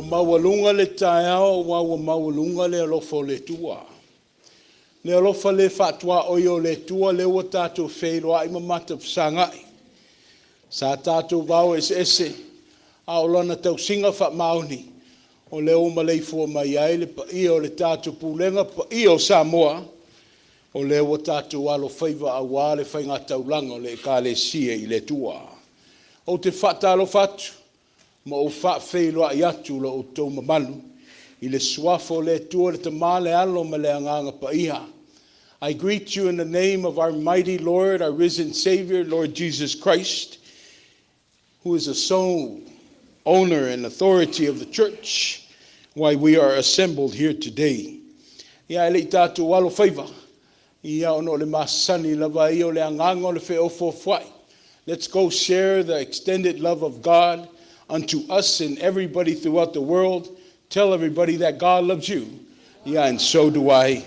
maualuga le taeao aua ua maualuga le alofa o le Atua. Le alofa le faatuaoia o le Atua lea ua tatou feiloai ma matafesagai. Sa tatou vao eseese, a o Lana tausiga faamaoni o lea ua maleifua mai ai le paia o le tatou Pulega, paia o Samoa, o lea ua tatou alofaiva aua le faigataulaga o le Ekalesia i le Atua. Ou te faatalofa atu ma ou faafeiloai atu i lo outou mamalu i le suafa o le Atua le Tama le Alo ma le Agaga Paia. I greet you in the name of our mighty Lord, our risen Savior, Lord Jesus Christ, who is the sole owner and authority of the church, why we are assembled here today. Ia, ae le i tatou alofaiva, ia ona o le masani lava ia o le agaga o le feofoofoai. Let's go share the extended love of God unto us and everybody throughout the world. Tell everybody that God loves you. Yeah, and so do I.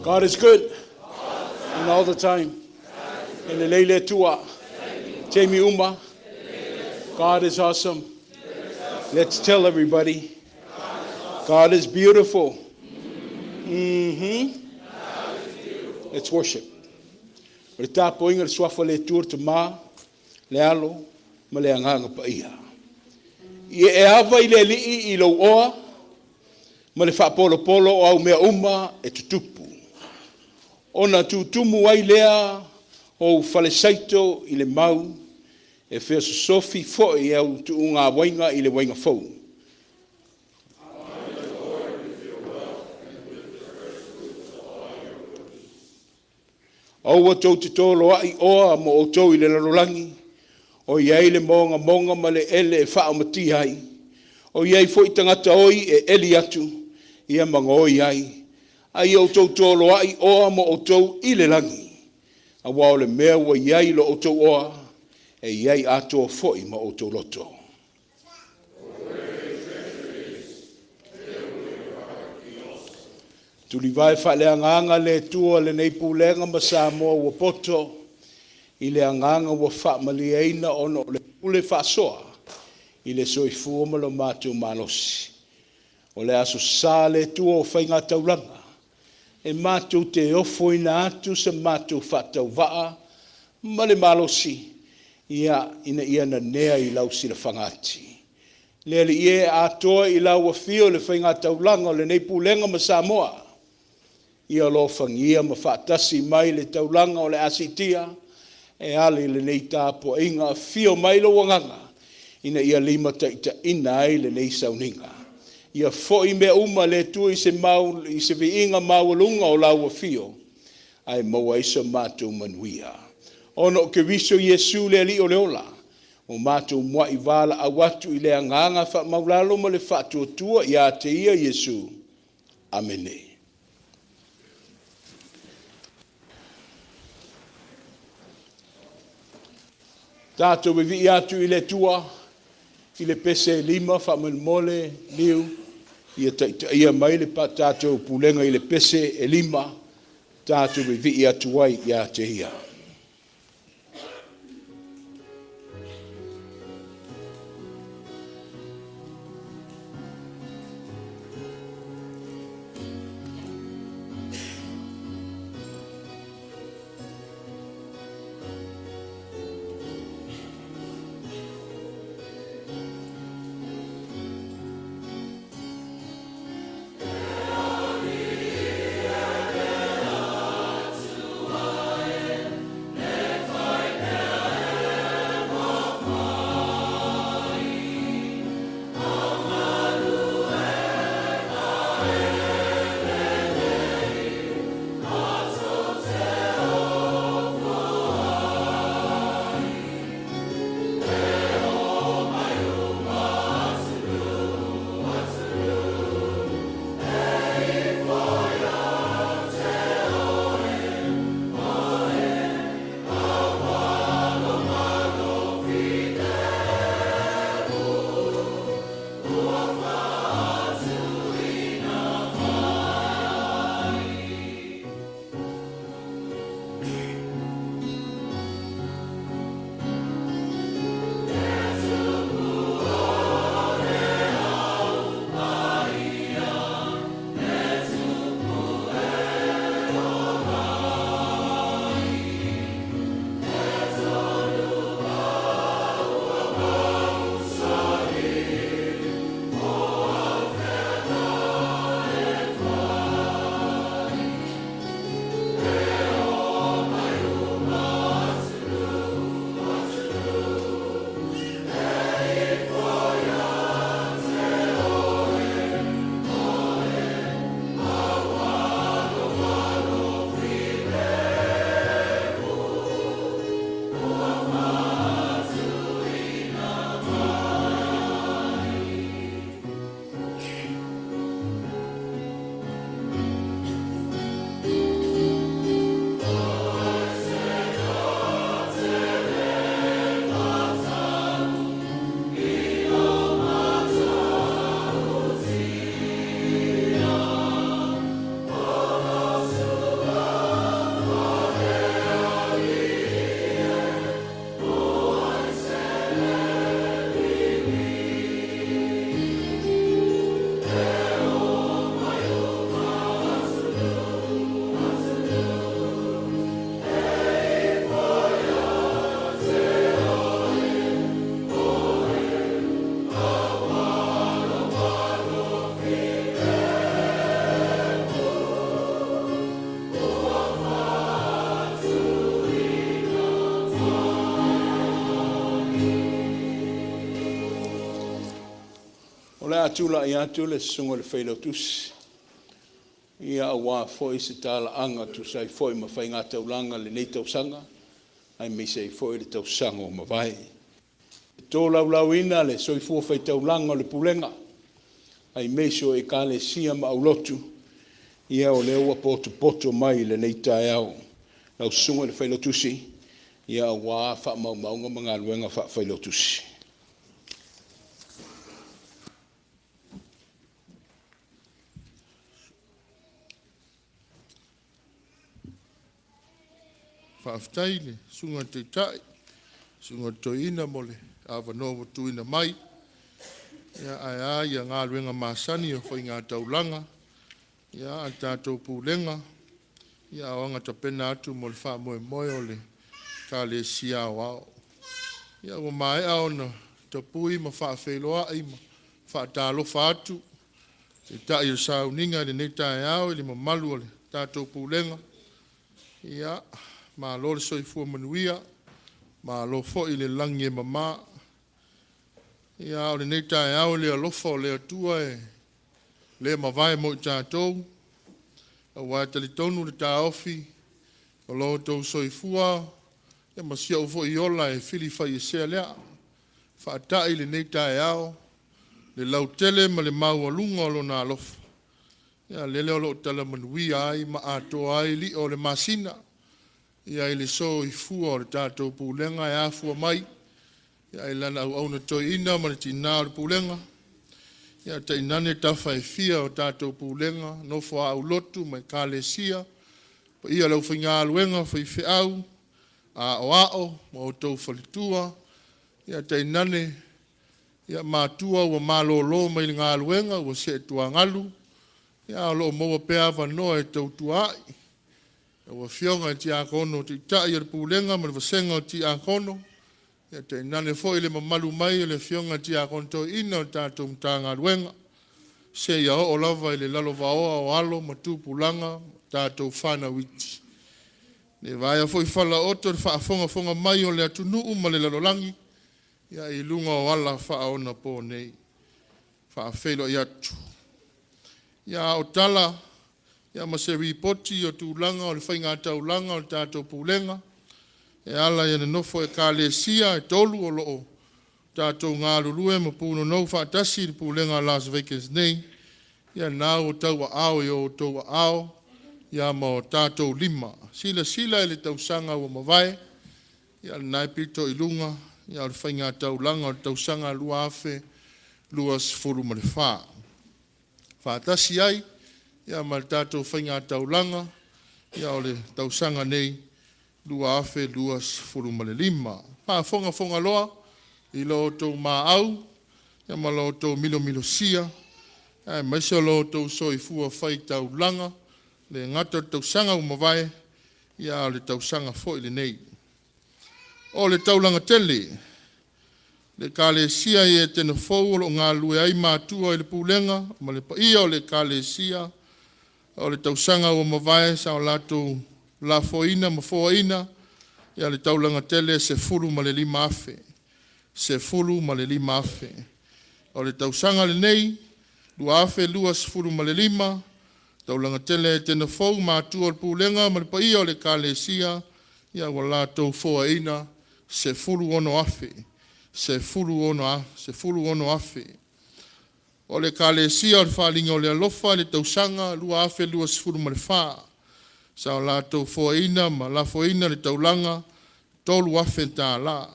God is good and all the time. E lelei le Atua. Taimi uma. God is awesome. Let's tell everybody. God is beautiful. Let's worship. O le tapuaiga i le Suafa o le Atua, le Tama, le Alo ma le Agaga Paia. Ia e ava i le Alii i lou oa ma le faapolopolo o au mea uma e tutupu, ona tutumu ai lea o ou falesaito i le mau, e fesosofi foi au tuugavaiga i le vaiga fou. Aua tou te toloai oa mo outou i le lalolagi, o i ai le mogamoga ma le ele e faaumatia ai, o i ai foi tagata oi e eli atu, ia ma gaoi ai. A ia outou toloai oa mo outou i le lagi, aua o le mea ua i ai lo outou oa, e i ai atoa foi ma outou loto. Tulivae faaleagaga le Atua i lenei Pulega ma Samoa ua poto i le agaga ua faamalieina ona o le pule faasoa i le soifua ma lo matou malosi. O le Aso Sa a le Atua o Faigataulaga e matou te ofoina atu se matou faatauvaa ma le malosi ina ia nanea i lau silafaga ati. Le Alii e, a atoa i lau afio le faigataulaga o lenei Pulega ma Samoa, ia alofagia ma faatasi mai le taulaga o le a siitia e ala i lenei tapuaiga. Afio mai lou Agaga ina ia limataitaiina ai lenei sauniga. Ia foi mea uma le Atua i se viiga maualuga o lau afio ae maua ai so matou manuia. Ona o Keriso Iesu le Alii o le ola, ua matou muai valaau atu i le agaga faamaualalo ma le faatuatua ia te Ia Iesu. Amene. Tatou vivii atu i le Atua i le pese e lima faamolemole Leo ia taitaia mai le tatou pulega i le pese e lima, tatou vivii atu ai ia te Ia. O le a tulai atu le Susuga i le Failautusi aua foi se talaaga e tusa ai foi ma faigataulaga i lenei tausaga aemaise ai foi le tausaga ua mavae. E tolaulauina le soifua faitaulaga o le Pulega aemaise o Ekalesia ma aulotu. Ia o lea ua potopoto mai i lenei taeao lau Susuga i le Failautusi, aua faamaumauga ma galuega faa-Failautusi. Faafetai i le Susuga i le Taitai, Susuga i le Toeaina mo le avanoa ua tuuina mai. Ia, ae a ia galuega masani o faigataulaga a le tatou Pulega, a o agatapena atu mo le faamoemoe o le Ekalesia Aoao. Ia, ua maea ona tapui ma faafeiloai ma faatalofa atu Taitai o sauniga i lenei taeao i le mamalu o le tatou Pulega. Ia, malo le soifua manuia, malo foi le lagi e mama. Ia, a o lenei taeao i le alofa o le Atua e le mavae mo i tatou, aua e talitonu le taofi, o lo outou soifua ma si ou foi ola e filifaiesea lea. Faatai i lenei taeao le lautele ma le maualuga o Lona alofa, ia lele o lo o tala manuia ai ma atoa ai lio o le masina ia i le soifua o le tatou Pulega e afua mai i lana auauna toeaina ma le tina o le Pulega, ia tainane tafa e fia o tatou Pulega, nofo a aulotu ma Ekalesia, paia o le aufaigaluega, faifeau, aoao ma outou faletua, ia tainane matua ua malolo mai le galuega ua see tuagalu, a o lo o maua pea avanoa e tautua ai. Lau Afioga i le Tiakono Taitai o le Pulega ma le vasega o Tiakono, ia tainane foi le mamalu mai o le Afioga i le Tiakono Toeaina o le tatou Matagaluega, seia oo lava i le lalovaoa o alo ma tupulaga ma tatou fanau iti. E le vaea foi falaooto i le faafogafoga mai o le atunuu ma le lalolagi i luga o ala faaonaponei. E faafeiloai atu. Ia, a o tala ma se lipoti o tulaga o le faigataulaga o le tatou Pulega e ala i nonofo a Ekalesia e tolu o lo o tatou galulue ma punonou faatasi i le Pulega a Las Vegas nei, ia lena ua tauaao i o outou aao ma o tatou lima. Silasila i le tausaga ua mavae, ia lena e pito i luga o le faigataulaga o le tausaga 2024. Faatasi ai ma le tatou faigataulaga o le tausaga nei 2025. Faafogafoga loa i lo outou maau ma lo outou milomilosia aemaise o lo outou soifua faitaulaga, e le gata o le tausaga ua mavae, a o le tausaga foi lenei. O le taulaga tele, le Ekalesia i Etena Fou o lo o galulue ai matua i le pulega ma le paia o le Ekalesia, o le tausaga ua mavae sa o latou lafoina ma foaina le taulaga tele e $15,000, $15,000. O le tausaga lenei 2025, taulaga tele a Etena Fou, matua o le pulega ma le paia o le Ekalesia, ua latou foaina le $16,000, $16,000. O le Ekalesia o le Faaaliga o le Alofa i le tausaga 2024, sa o latou foaina ma lafoina le taulaga $3,000,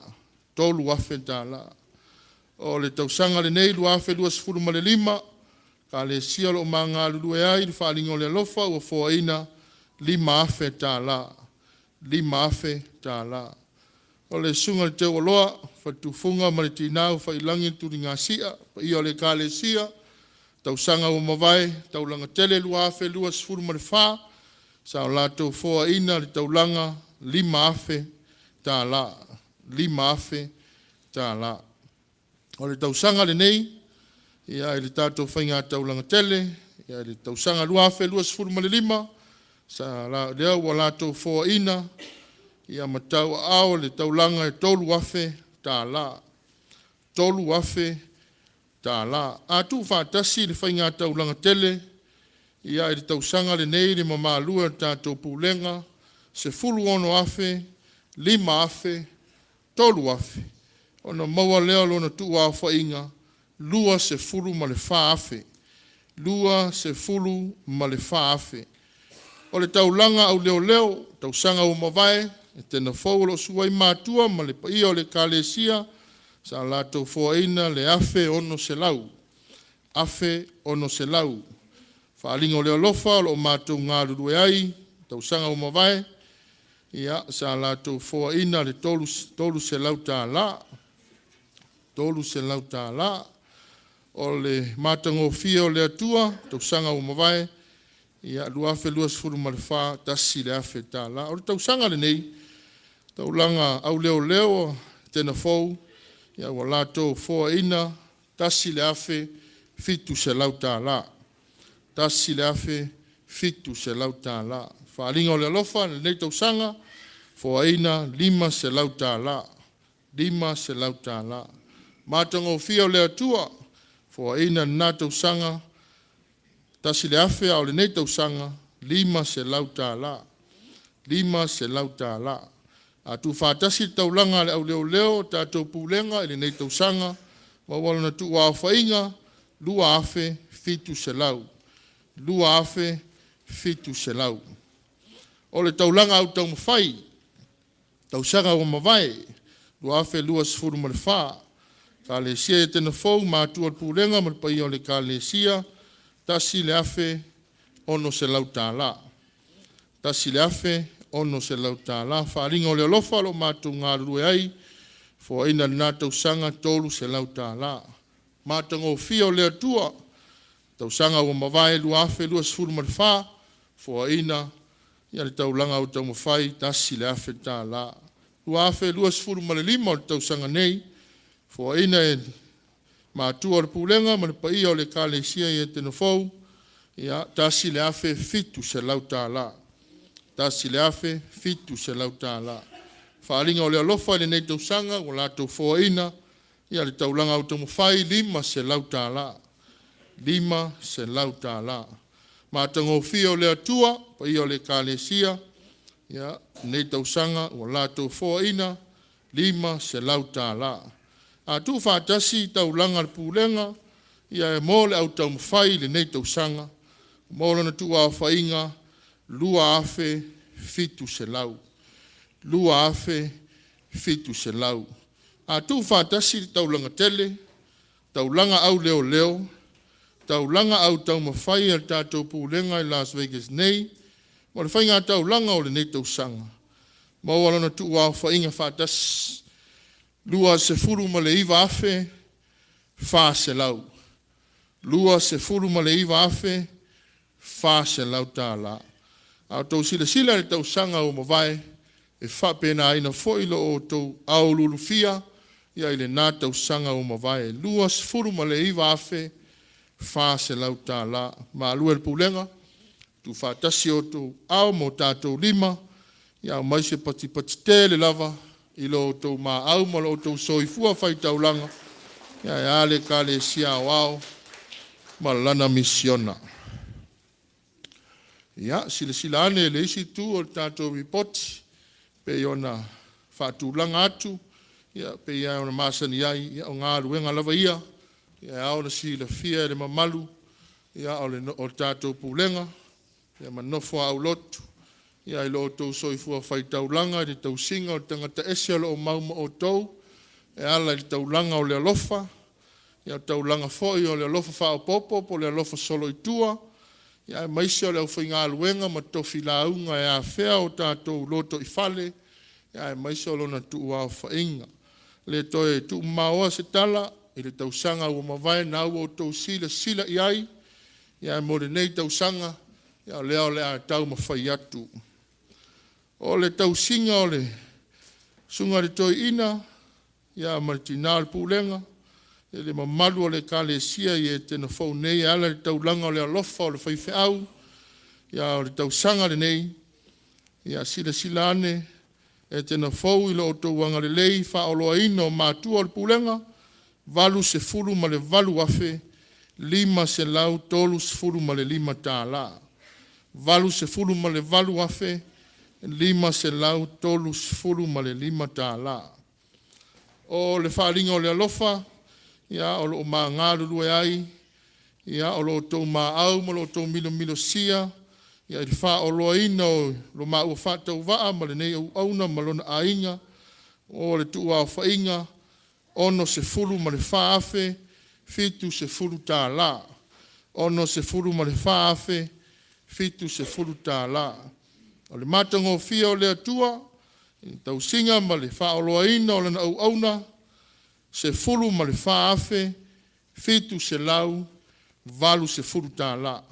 $3,000. O le tausaga lenei 2025, Ekalesia o lo o ma galulue ai i le Faaaliga o le Alofa ua foaina le $5,000, $5,000. O le Susuga i le Teualoa Faitufuga ma le Tina ua Faiilagi le Tuligasia, paia o le Ekalesia, tausaga ua mavae, taulaga tele 2024, sa o latou foaina le taulaga $5,000, $5,000. O le tausaga lenei i le tatou faigataulaga tele i le tausaga 2025, lea ua latou foaina ma tauaao le taulaga e $3,000, $3,000. A tuufaatasi le faigataulaga tele i le tausaga lenei le mamalu e o le tatou Pulega, 16,000, 5,000, 3,000, ona maua lea o lona tuuaofaiga, 24,000. 24,000. O le taulaga au leoleo, tausaga ua mavae, Etena Fou o lo o susu ai matua ma le paia o le Ekalesia, sa latou foaina le 1,600, 1,600. Faaaliga o le alofa o lo o matou galulue ai, tausaga ua mavae, ia, sa latou foaina le $300, $300. O le matagofie o le Atua, tausaga ua mavae, ia, 2024, $1,000. O le tausaga lenei, taulaga au leoleo Etena Fou, ia ua latou foaina $1,700, $1,700. Faaaliga o le alofa i lenei tausaga, foaina $500, $500. Matagofie o le Atua, foaina lena tausaga 1,000, a o lenei tausaga $500, $500. A tuufaatasi le taulaga a le au leoleo o tatou pulega i lenei tausaga, maua lona tuuaofaiga 2,700, 2,700. O le taulaga au taumafai, tausaga ua mavae 2024, Ekalesia Etena Fou, Matua o le Pulega ma le paia o le Ekalesia, $1,600, $1,600. Faaaliga o le alofa o lo o matou galulue ai, foaina i lena tausaga $300. Matagofie o le Atua, tausaga ua mavae 2024, foaina ia le taulaga au taumafai $1,000. 2025 o le tausaga nei, foaina e matua o le pulega ma le paia o le Ekalesia i Etena Fou, ia, $1,700, $1,700. Faaaliga o le alofa i lenei tausaga ua latou foaina ia le taulaga au taumafai $500, $500. Matagofie o le Atua, paia o le Ekalesia, ia, lenei tausaga ua latou foaina $500. A tuufaatasi taulaga a le pulega, ia e mo le au taumafai i lenei tausaga, mo lona tuuaofaiga 2,700, 2,700. A tuufaatasi le taulaga tele, taulaga au leoleo, taulaga au taumafai a le tatou pulega i Las Vegas nei, mo le faigataulaga o lenei tausaga, maua lona tuuaofaiga faatasi 29,400, $29,400. A outou silasila i le tausaga ua mavae, e faapenaina foi lo outou auluulufia ia i lena tausaga ua mavae, $29,400. Malu e le pulega, tuufaatasi outou aao ma o tatou lima, ia aumai se patipati tele lava i lo outou maau ma lo outou soifua faitaulaga, ae a le Ekalesia Aoao ma lana misiona. Ia, silasila ane i le isi itu o le tatou lipoti, pei ona faatulaga atu, ia pei lava ona masani ai, ia o galuega lava ia, e ao ona silafia e le mamalu ia o le tatou pulega ia ma nofo a aulotu ia i lo outou soifua faitaulaga i le tausiga o le tagata ese o lo o mau ma outou e ala i le taulaga o le alofa, ia o le taulaga foi o le alofa faaopoopo po o le alofa soloitua, ia aemaise o le aufaigaluega ma tofi lauga e afea o tatou lotoifale, aemaise o lona tuuaofaiga. E le toe tuumamaoa se tala i le tausaga ua mavae, na ua outou silasila i ai, ae mo lenei tausaga, ia o lea o le a taumafai atu. O le tausiga o le susuga i le toeaina ia ma le tinã o le pulega, le mamalu o le Ekalesia i Etena Fou nei e ala i le taulaga o le alofa o le faifeau, ia o le tausaga lenei, ia silasila ane Etena Fou i lo outou agalelei faaoloaina o matua o le pulega, $88,535, $88,535. O le faaaliga o le alofa, ia, o lo o ma galulue ai Ia, o lo outou maau ma lo outou milomilo-sia ia i le faaoloaina o lo maua faatauvaa ma lenei auauna ma lona aiga, o le tuuaofaiga $64,070 tala. $64,070 tala. O le matagofie o le Atua i le tausiga ma le faaoloaina o lana auauna, $14,780 tala.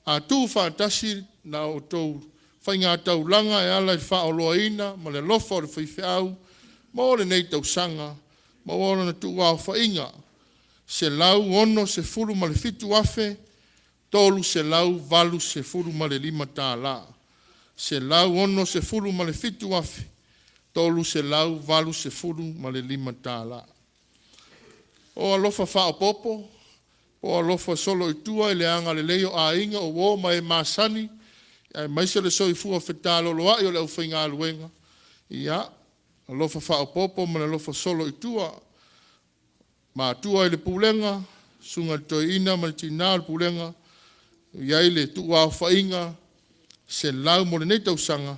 A tuufaatasi la outou faigataulaga e ala i le faaoloaina ma le alofa o le faifeau mo lenei tausaga, maua lona tuuaofaiga $167,385 tala. $167,385 tala. O alofa faaopoopo, o alofa soloitua i le agalelei o aiga, o uo ma e masani, aemaise le soifua fetaloloa'i o le aufaigaluega, ia, alofa faaopoopo ma le alofa soloitua. Matua i le pulega, susuga i le toeaina ma le tinã o le pulega, e i ai le tuuaofaiga selau mo lenei tausaga,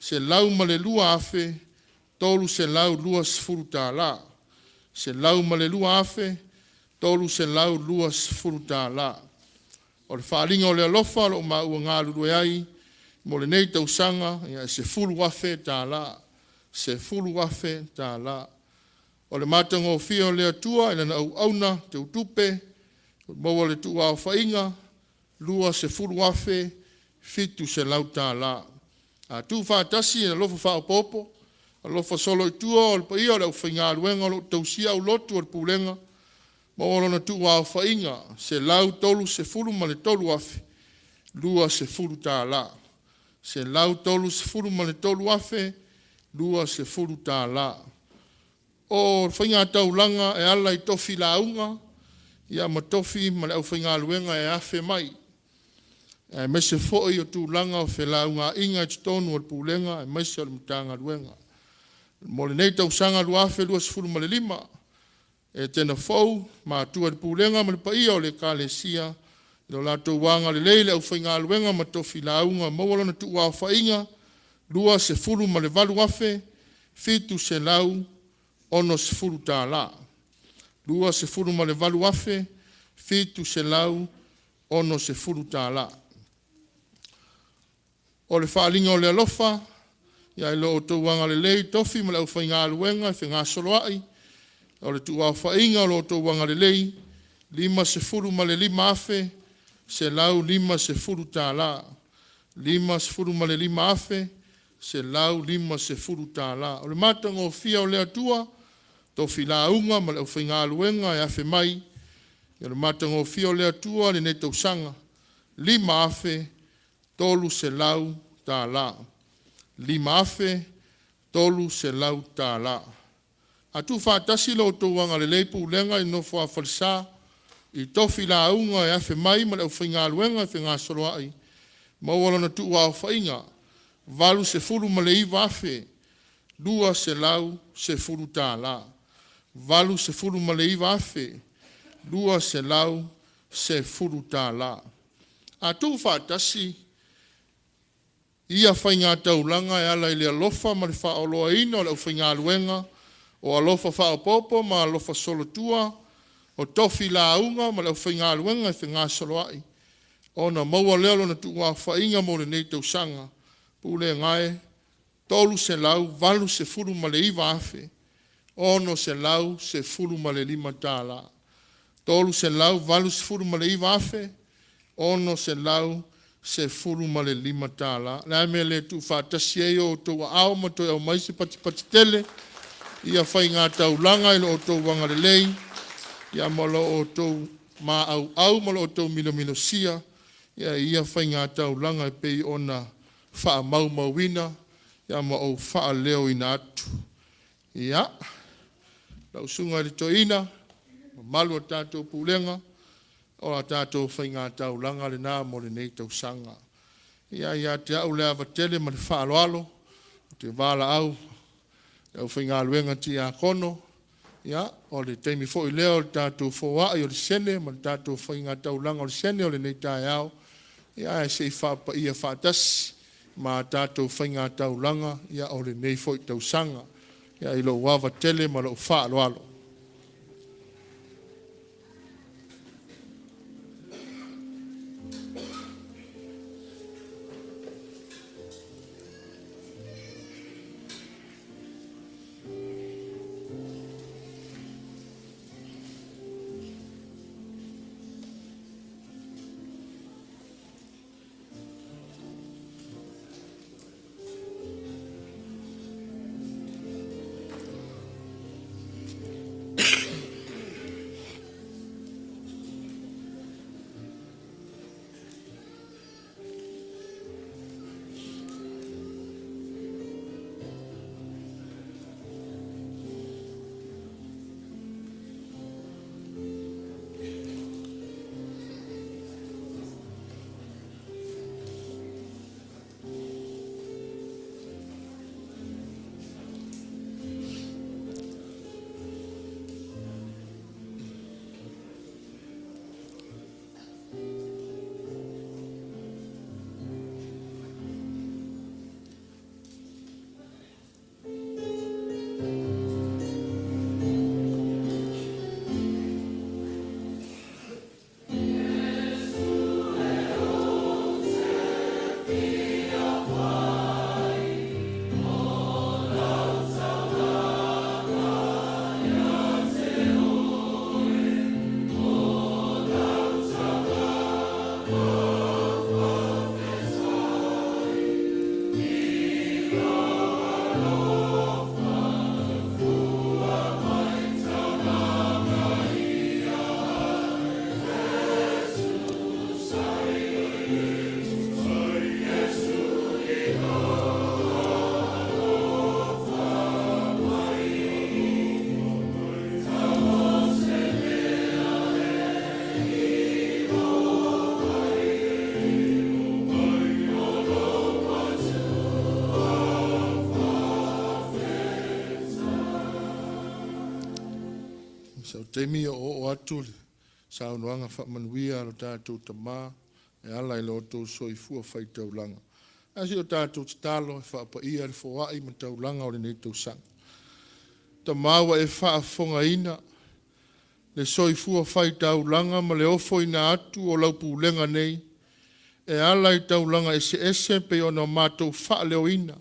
$102,320 tala. $102,320 tala. O le faaaliga o le alofa o lo o maua galulue ai mo lenei tausaga, e $10,000 tala. $10,000 tala. O le matagofie o le Atua i lana auauna teutupe, maua le tuuaofaiga $20,700 tala. A tuufaatasi e alofa faaopoopo, alofa soloitua o le paia o le aufaigaluega o lo o tausia aulotu o le pulega, maua lona tuuaofaiga $133,020 tala. $133,020 tala. O le faigataulaga e ala i tofi lauga ia ma tofi ma le aufaigaluega e afe mai, aemaise foi o tulaga o felaugaaiga i totonu o le Pulega aemaise o le Matagaluega. Mo lenei tausaga 2025, Etena Fou, Matua i le Pulega ma le paia o le Ekalesia, i lo latou agalelei i le aufaigaluega ma tofi lauga, maua lona tuuaofaiga $28,760 tala. $28,760 tala. O le faaaliga o le alofa i lo outou agalelei i tofi ma le aufaigaluega e fegasoloai, o le tuuaofaiga o lo outou agalelei, $55,150 tala. $55,150 tala. O le matagofie o le Atua, tofi lauga ma le aufaigaluega e afe mai, o le matagofie o le Atua lenei tausaga, $5,300 tala. $5,300 tala. A tuufaatasi lo outou agalelei pulega i nofo a falesa i tofi lauga e afe mai ma le aufaigaluega e fegasoloai, maua lona tuuaofaiga $89,210 tala. $89,210 tala. A tuufaatasi ia faigataulaga e ala i le alofa ma le faaoloaina o le aufaigaluega, o alofa faaopoopo ma alofa solotua, o tofi lauga ma le aufaigaluega e fegasoloai, ona maua lea o lona tuuaofaiga mo lenei tausaga, pulega e, $389,615 tala. $389,615 tala. O le a le mea e le tuufaatasi ai o outou aao ma toe aumai se patipati tele ia faigataulaga i lo outou agalelei ia ma lo outou maauau ma lo outou milomilosia ia ia faigataulaga e pei ona faamaumauina ia ma ou faaleoina atu. Ia, lau susuga i le toeaina, mamalu o le tatou pulega, o a tatou faigataulaga lena mo lenei tausaga. Ia, ia te au le ava tele ma le faaaloalo, ou te valaau i le aufaigaluega tiakono. Ia, o le taimi foi lea o le tatou foai o le sene ma le tatou faiga taulaga o le sene o lenei taeao, ia ae se i faapaia faatasi ma tatou faiga taulaga ia o lenei foi tausaga. Ia i lou ava tele ma lou faaaloalo. Sau taimi o oo atu le saunoaga faamanuia a lo tatou Tama e ala i lo outou soifua faitaulaga. Ae se i o tatou tatalo e faapaia le foai ma taulaga o lenei tausaga. Tama ua e faafofogaina le soifua faitaulaga ma le ofoina atu o lau pulega nei e ala i taulaga eseese pei ona matou faaleoina,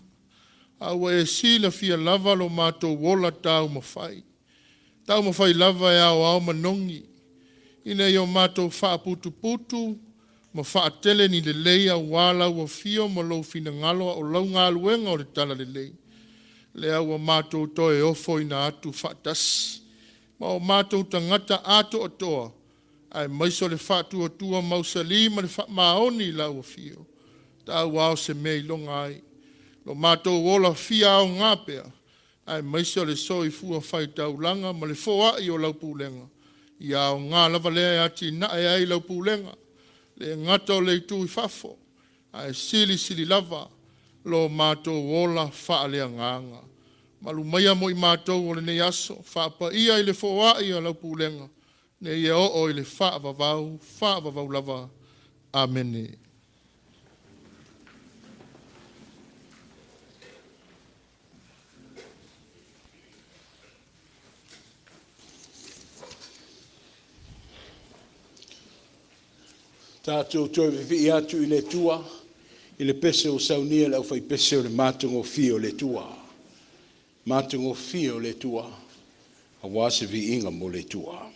a ua e silafia lava lo matou ola taumafai, taumafai lava e aoao manogi, ina ia o matou faaputuputu ma faatele ni lelei aua lau afio ma lou finagalo a o lau galuega o le talalelei, lea ua matou toe ofoina atu faatasi ma o matou tagata atoatoa, aemaise o le faatuatua mausali ma le faamaoni i lau afio, tauao se mea iloga ai lo matou ola fia aoga pea, aemaise o le soifua faitaulaga ma le foai o lau pulega, ia aoga lava lea e atinae ai lau pulega, le gata o le itu i fafo, ae silisili lava lo matou ola faaleagaga. Malu maia mo i matou o lenei aso, faapaia i le foai a lau pulega, ina ia oo i le faavavau, faavavau lava. Amene. Tatou toe vivii atu i le Atua i le pese ua saunia e le aufaipese o le matagofie o le Atua. Matagofie o le Atua aua se viiga mo le Atua.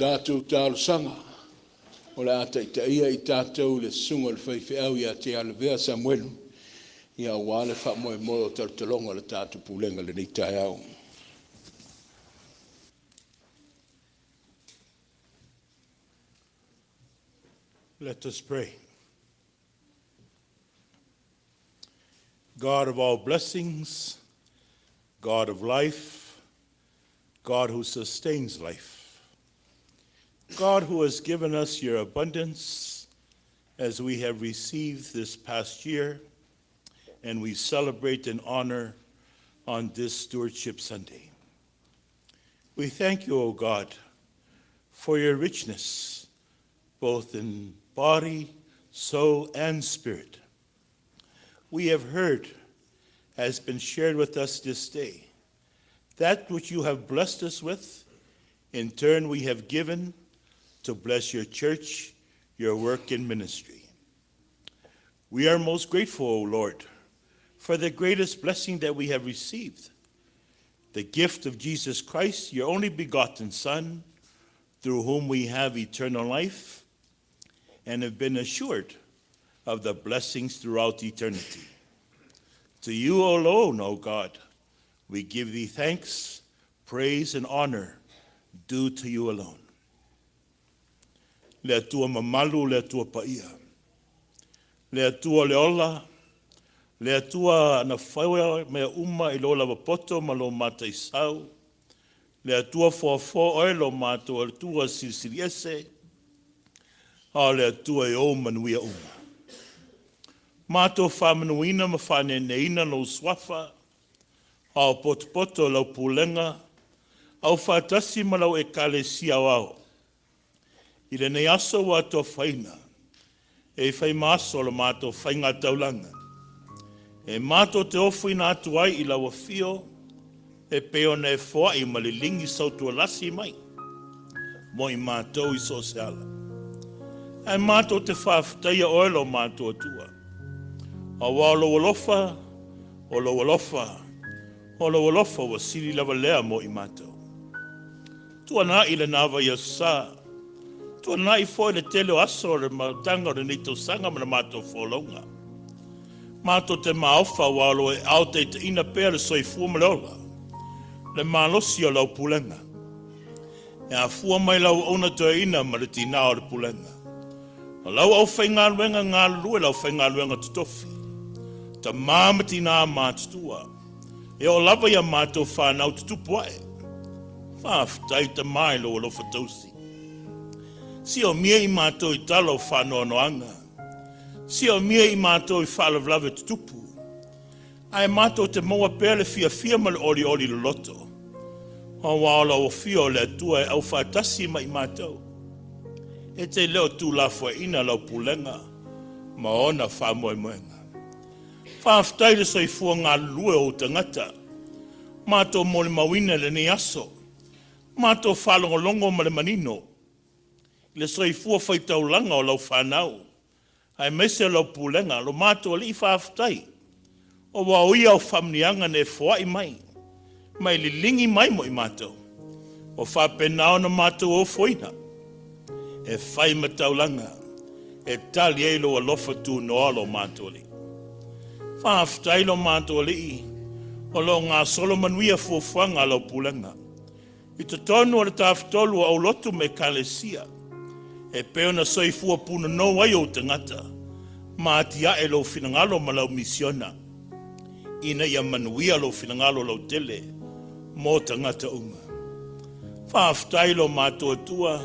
tatou talosaga, o le a taitaia i tatou i le susuga i le faifeau ia Tialavea Samuelu, aua le faamoemoe o talotaloga o le tatou Pulega i lenei taeao. Let us pray. God of all blessings, God of life, God who sustains life, God who has given us your abundance as we have received this past year and we celebrate and honor on this Stewardship Sunday. We thank you, O God, for your richness, both in body, soul, and spirit. We have heard, has been shared with us this day, that which you have blessed us with, in turn we have given to bless your church, your work and ministry. We are most grateful, O Lord, for the greatest blessing that we have received, the gift of Jesus Christ, your only begotten Son, through whom we have eternal life and have been assured of the blessings throughout eternity. To you alone, O God, we give thee thanks, praise, and honor due to you alone. Le Atua mamalu, le Atua paia. Le Atua le ola, le Atua na faia mea uma i lo lava poto ma lo mataisau, le Atua foafoa oe lo matou Atua silisili ese, a o le Atua e ou manuia uma. Matou faamanuina ma faaneeneina lou suafa, a o potopoto lau pulega, au faatasi ma lau ekalesia aoao. I lenei aso ua atofaina, e fai ma aso o le matou faigataulaga. E matou te ofoina atu ai i lau afio, e pei ona e foai ma liligi sautualasi mai, mo i matou i so o se ala. Ae matou te faafetaia oe lo matou Atua. Aua o lou alofa, o lou alofa, o lou alofa ua sili lava lea mo i matou. Tuanai lena vaiaso sa, tuanai foi le tele o aso o le amataga o lenei tausaga ma le matou folauga. Matou te maofa aua o lo o e aao taitaiina pea le soifua ma le ola, le malosi o lau pulega. E afua mai lau auauna toeaina ma le tinā o le pulega. O lau aufaigaluega galulue, le aufaigaluega totofi, tamā ma tinā matutua, e oo lava i a matou fanau tutupu ae. Faafetai Tamā i lou alofa tausi. Siomia i matou i tala o faanoanoaga. Siomia i matou i faalavelave tutupu. Ae matou te maua pea le fiafia ma le olioli loloto, aua o lau afio o le Atua e aufaatasi ma i matou. E te le o tuulafoaiina lau pulega ma ona faamoemoega. Faafetai le soifua galulue o ou tagata. Matou molimauina i lenei aso, matou faalogologo ma le manino i le soifua faitaulaga o lau fanau, aemaise o lau pulega, lo matou Alii faafetai, aua o ia au faamanuiaga na e foai mai, ma e liligi mai mo i matou, ua faapena ona matou ofoina, e fai ma taulaga, e tali ai lou alofa tunoa lo matou Alii. Faafetai lo matou Alii, o lo o gasolo manuia fuafuaga a lau pulega, i totonu o le Tafatolu o aulotu ma Ekalesia, e pei ona soifua punonou ai ou tagata, ma atiae lou finagalo ma lau misiona, ina ia manuia lou finagalo lautele mo tagata uma. Faafetai lo matou Atua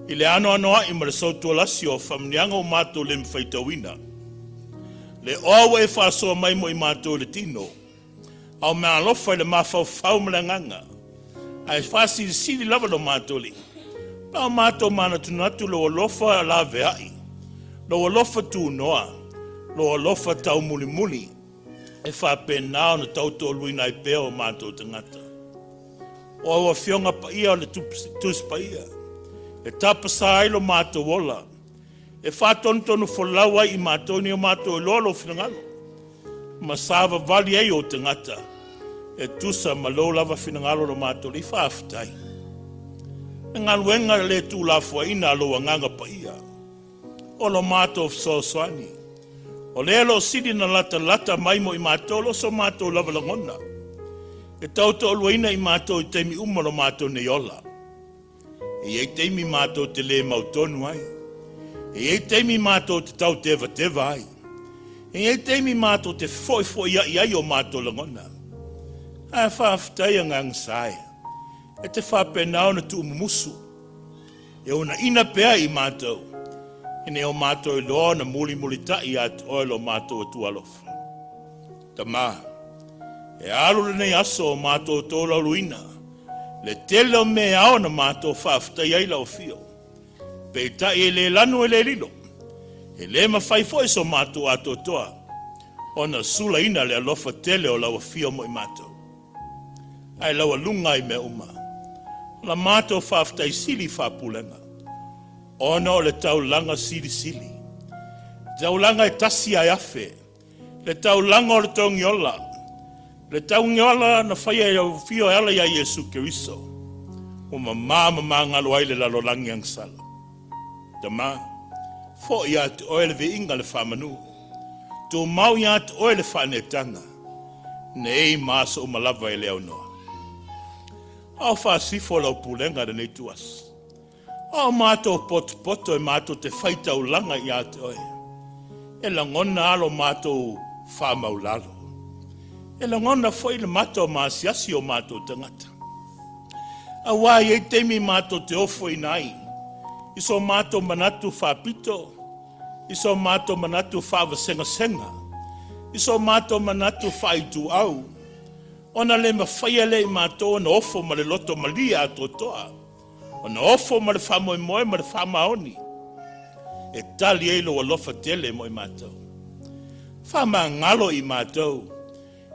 i le anoanoai ma le sautualasi o faamanuiaga ua matou le faitauina. Le oa ua e faasoa mai mo i matou i le tino, a o meaalofa i le mafaufau ma le agaga, ae faasilisili lava lo matou Alii. Pa o matou manatunatu lou alofa laveai, lou alofa tunoa, lou alofa taumulimuli, e faapena ona tautoaluina ai pea o matou tagata. O au Afioga Paia o le Tusi Paia, e tapasā ai lo matou ola, e faatonutonu folau ai i matou ina ia matou iloa lou finagalo, ma savavali ai ou tagata e tusa ma lou lava finagalo lo matou Alii. Faafetai. Le galuega le tuulafoaiina a lou Agaga Paia, o lo matou fesoasoani, o lea lo o sili na latalata mai mo i matou lo so matou lava lagona, e tautoaluaina i matou i taimi uma lo matou nei ola. E i ai taimi matou te le mautonu ai. E i ai taimi matou te tautevateva ai. E i ai taimi matou te fefoifoiai ai o matou lagona. Ae faafetai Agaga Sa e, e te faapena ona tuumumusu, e uunaina pea i matou, ina ia o matou iloa ona mulimulitai ia te Oe lo matou Atua alofa. Tama, e alu lenei aso o matou tolauluina le tele o mea e ao ona matou faafetai ai lau afio. Peitai e le lanu e le lilo, e le mafai foi so matou atoatoa ona sulaina le alofa tele o lau afio mo i matou. Ae laualuga ai mea uma, la matou faafetai sili faapulega, ona o le taulaga silisili, taulaga e tasi ae afe, Le taulaga o le togiola, le taugiola na faia e au afio e ala ia Iesu Keriso, ua mamā ma magalo ai le lalolagi agasala. Tama, foʻi ia te oe le viiga le faamanu, tumau ia te oe le faaneetaga, nei ma aso uma lava e le aunoa. A o faasifo lau pulega lenei ituaso. A o matou potopoto e matou te fai taulaga ia te oe, e lagona lava lo matou faamaulalo. E lagona foi le mata o maasiasi o matou tagata. Aua e i ai taimi matou te ofoina ai i so matou manatu faapito, i so matou manatu faavasegasega, i so matou manatu faaituau, ona le mafaia lea i matou ona ofo ma le loto malie atoatoa. Ona ofo ma le faamoemoe ma le faamaoni e tali ai lou alofa tele mo i matou. Faamagalo i matou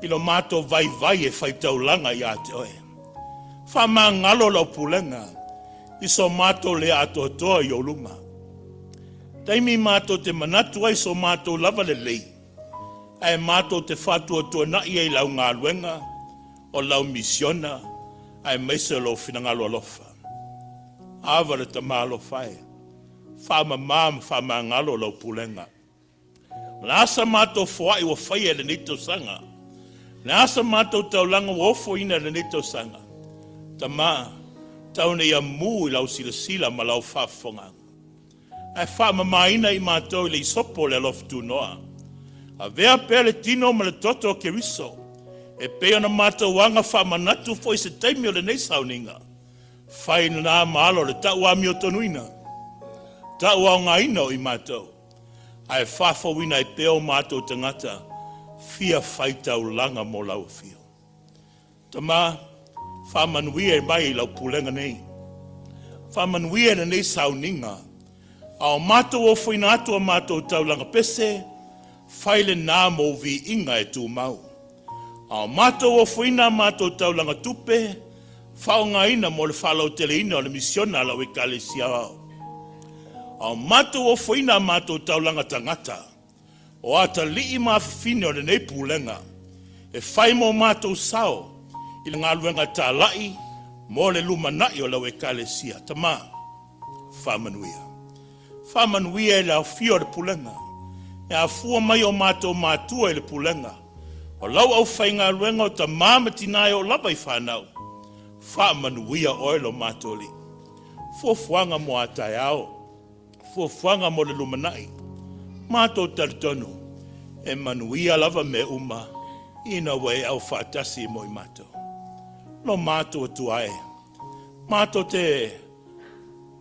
i lo matou vaivai e faitaulaga ia te oe. Faamagalo lau pulega i so matou le atoatoa i ou luma. Taimi matou te manatu ai so matou lava lelei, ae matou te faatuatuanai ai lau galuega, o lau misiona aemaise o lou finagalo alofa. Ava le Tama alofa e, faamama ma faamagalo lau pulega. O le a sa matou foai ua faia i lenei tausaga? O le a sa matou taulaga ua ofoina i lenei tausaga? Tama, tau ina ia mu i lau silasila ma lau faafofogaaga. Ae faamamaina i matou i le isopo o le alofa tunoa. Avea pea le tino ma le toto o Keriso, e pei ona matou aga faamanatu foi i se taimi o lenei sauniga. Fai lena ma alo le tau amiotonuina, tau aogaina o i matou, ae faafouina ai pea o matou tagata fia faitaulaga mo lau afio. Tama, faamanuia mai i lau pulega nei. Faamanuia i lenei sauniga. A o matou ofoina atu a matou taulaga pese, fai lena mou viiga e tumau. A o matou ofoina a matou taulaga tupe, faaaogaina mo le faalauteleina o le misiona a lau Ekalesia Aoao. A o matou ofoina a matou taulaga tagata, O atalii ma afafine o lenei Pulega e fai mo matou sao i le galuega talai mo le lumanai o lau Ekalesia. Tama, faamanuia. Faamanuia i le aofia o le Pulega, e afua mai o matou matua i le Pulega, o lau aufaigaluega o tama ma tina e oo lava i fanau. Faamanuia oe lo matou Alii. Fuafuaga mo a taeao. Fuafuaga mo le lumanai. Matou talitonu, e manuia lava mea uma ina ua e aufaatasi mo i matou. Lo matou Atua e, matou te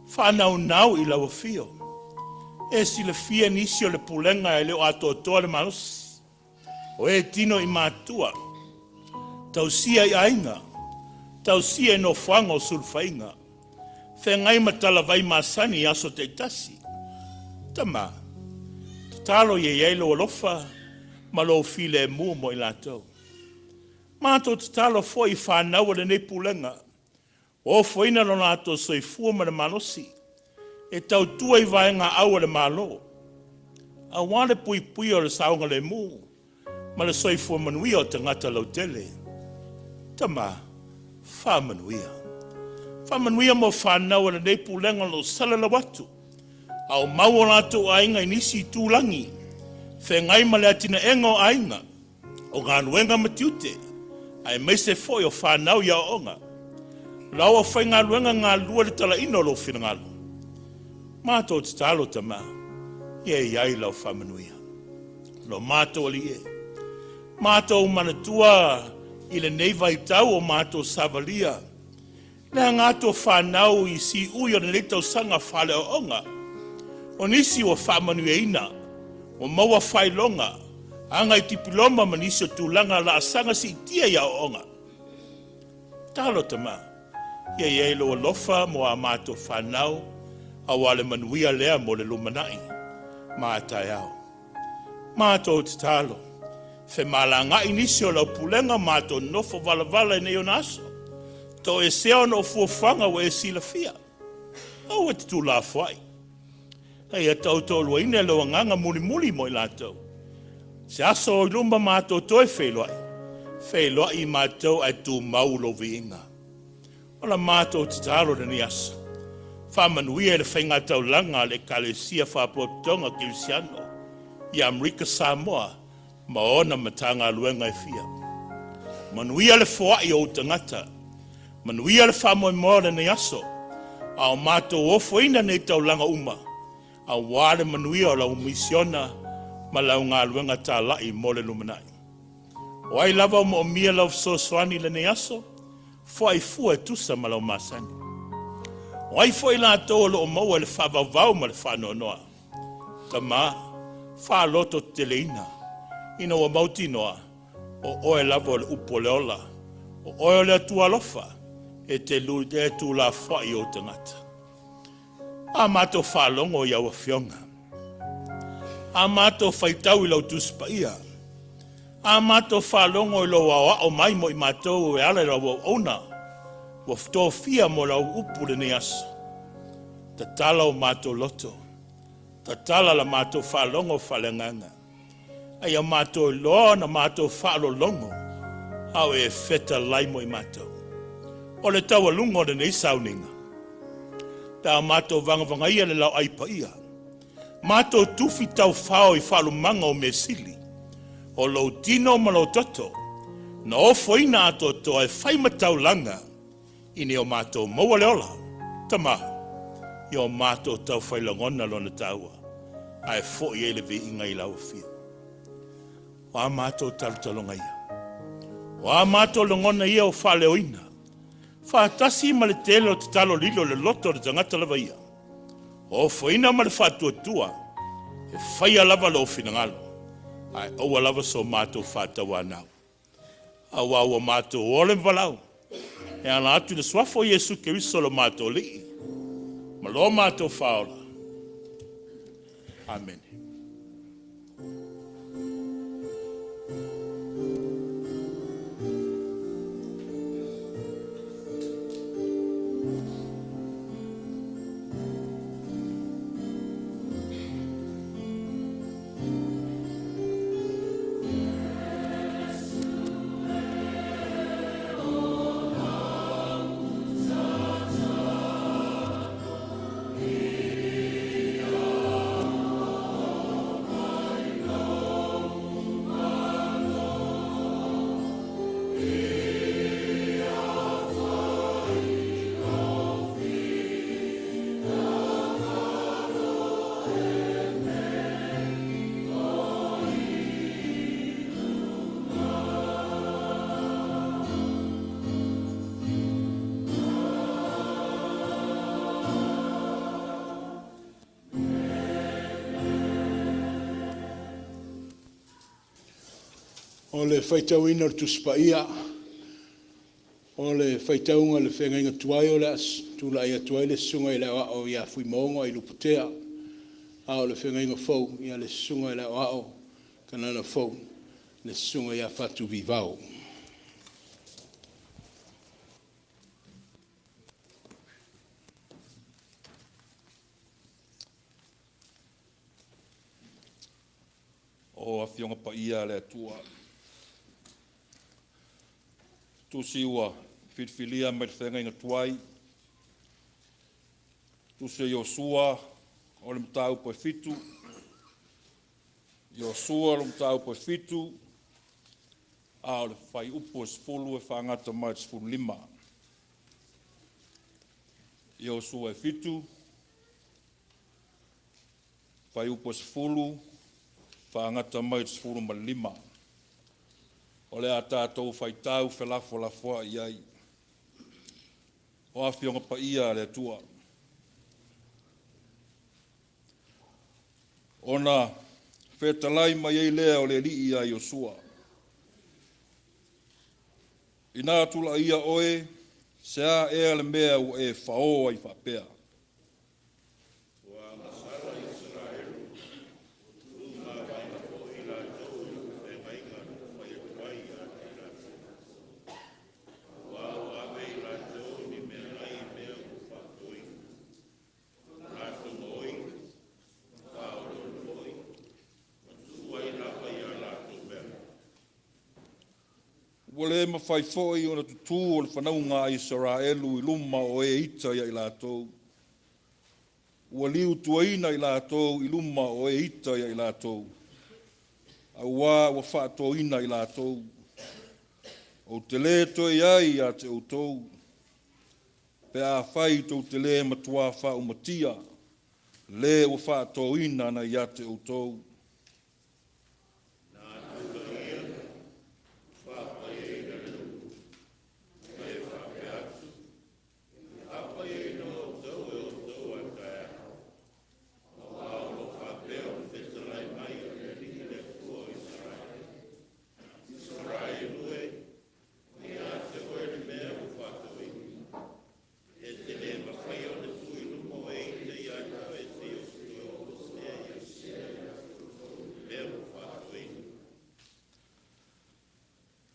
faanaunau i lau afio. E silafia nisi o le pulega e le o atoatoa le malosi. O e tino i matua, tausia i aiga, tausia i nofoaga o sulufaiga, feagai ma talavai masani i aso taitasi. Tama, tatalo ia i ai lou alofa ma lou filemu mo i latou. Matou tatalo foi i fanau a lenei pulega, Ua ofoina lo latou soifua ma le malosi e tautua i vaegaau a le Malo, aua le puipuia o le saogalemu ma le soifua manuia o tagata lautele. Tama, faamanuia. Faamanuia mo fanau a lenei pulega o lo o salalau atu, a o mau o latou aiga i nisi itulagi, feagai ma le atinaega o aiga, o galuega ma tiute, aemaise foi o fanau i aoaoga. Lau aufaigaluega galulue i le talaina o lou finagalo. Matou tatalo Tama, ia i ai lau faamanuia. Lo matou Alii e, matou manatua i lenei vaitau o matou savalia, le aga atu o fanau i siui o lenei tausaga faaleaoaoga. O nisi ua faamanuiaina, ua maua faailoga, aga i dipiloma ma nisi o tulaga laasaga siitia i aoaoga. Talo Tama, ia i ai lou alofa mo a matou fanau, aua le manuia lea mo le lumanai ma a taeao. Matou tatalo, femalagaai nisi o lau pulega matou nofo valavala i nei ona aso, toesea ona o fuafuaga ua e silafia. Aua e te tuulafoai. A ia tautoaluaina e lou agaga mulimuli mo i latou. Se aso i luma matou toe feiloai, feiloai i matou ae tumau lou viiga. O la matou tatalo i lenei aso, faamanuia i le faigataulaga a le Ekalesia Faapotopotoga Kerisiano i Amerika Samoa ma ona Matagaluega e fia. Manuia le foai o ou tagata, manuia le faamoemoe o lenei aso, a o matou ofoina nei taulaga uma, aua le manuia o lau misiona ma lau galuega talai mo le lumanai. O ai lava o moomia lau fesoasoani i lenei aso, foai fua e tusa ma lau masani. O ai foi latou o lo o maua i le faavauvau ma le faanoanoa? Tama, faalototeteleina, ina ua mautinoa, o oe lava o le upu o le ola, o oe o le Atua alofa, e te le tuulafoai i ou tagata. A matou faalogo i au afioga, a matou faitau i lau Tusi Paia, a matou faalogo i lou aoao mai mo i matou e ala i lau auauna, ua tofia mo lau upu lenei aso. Tatala o matou loto, tatala la matou faalogo faaleagaga, a ia matou iloa ona matou faalologo, a o e fetalai mo i matou. O le taualuga o lenei sauniga, pe a matou vagavagaia le laoai paia, matou tufi taufao i faalumaga o mea sili, o lou tino ma lou toto, na ofoina atoatoa e fai ma taulaga, ina ia matou maua le ola, Tama, ia o matou taufai lagona lona taua, ae foi ai le viiga i lau afio. O a matou talotaloga ia, o a matou lagona ia o faaleoina, faatasi ma le tele o tatalo lilo i le loto o le tagata lava ia, ofoina ma le faatuatua, e faia lava lou finagalo, ae aua lava so matou faatauanau. Aua ua matou ola ma valaau e ala atu i le suafa o Iesu Keriso lo matou Alii ma lo matou Faaola. Amene. O le faitauina o le Tusi Paia, o le faitauga i le feagaiga tuai o le a tulai atu ai le susuga i le Aoao ia Fuimaono Ailupotea, a o le feagaiga fou, ia le susuga i le Aoao Kanana Fou, le susuga ia Fatu Vivao. O Afioga Paia a le Atua, tusi ua filifilia mai le feagaiga tuai. Tusi o Iosua o le mataupu e 7. Iosua o le mataupu e 7, a o le fuaiupu e 10 e faagata mai i le 15. Iosua e 7, fuaiupu e 10 faagata mai i le 15. O le a tatou faitau felafolafoai ai. O Afioga Paia a le Atua, ona fetalai mai ai lea o le Alii ia Iosua, ina tulaia oe, se a ea le mea ua e fao ai faapea? Ua le mafai foi ona tutū o le fanauga a Isaraelu i luma o e ita ia i latou. Ua liutuaina i latou i luma o e ita ia i latou, auā ua faatōina i latou. Ou te lē toe i ai ia te outou, pe afai tou te lē matuā faaumatia le ua faatōina na ia te outou.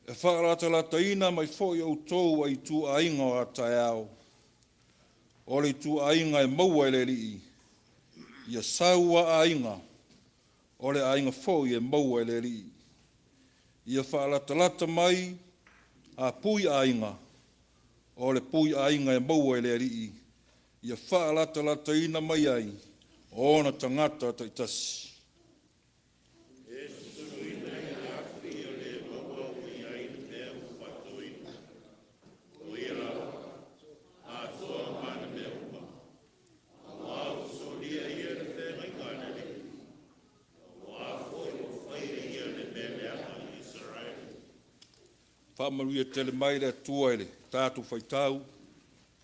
E faalatalataina mai foi outou a ituaiga o a taeao, o le ituaiga e maua e le Alii, ia sau a aiga, o le aiga foi e maua e le Alii. Ia faalatalata mai a pui aiga, o le pui aiga e maua e le Alii, ia faalatalataina mai ai ona tagata taitasi. Faamanuia tele mai le Atua i le tatou faitau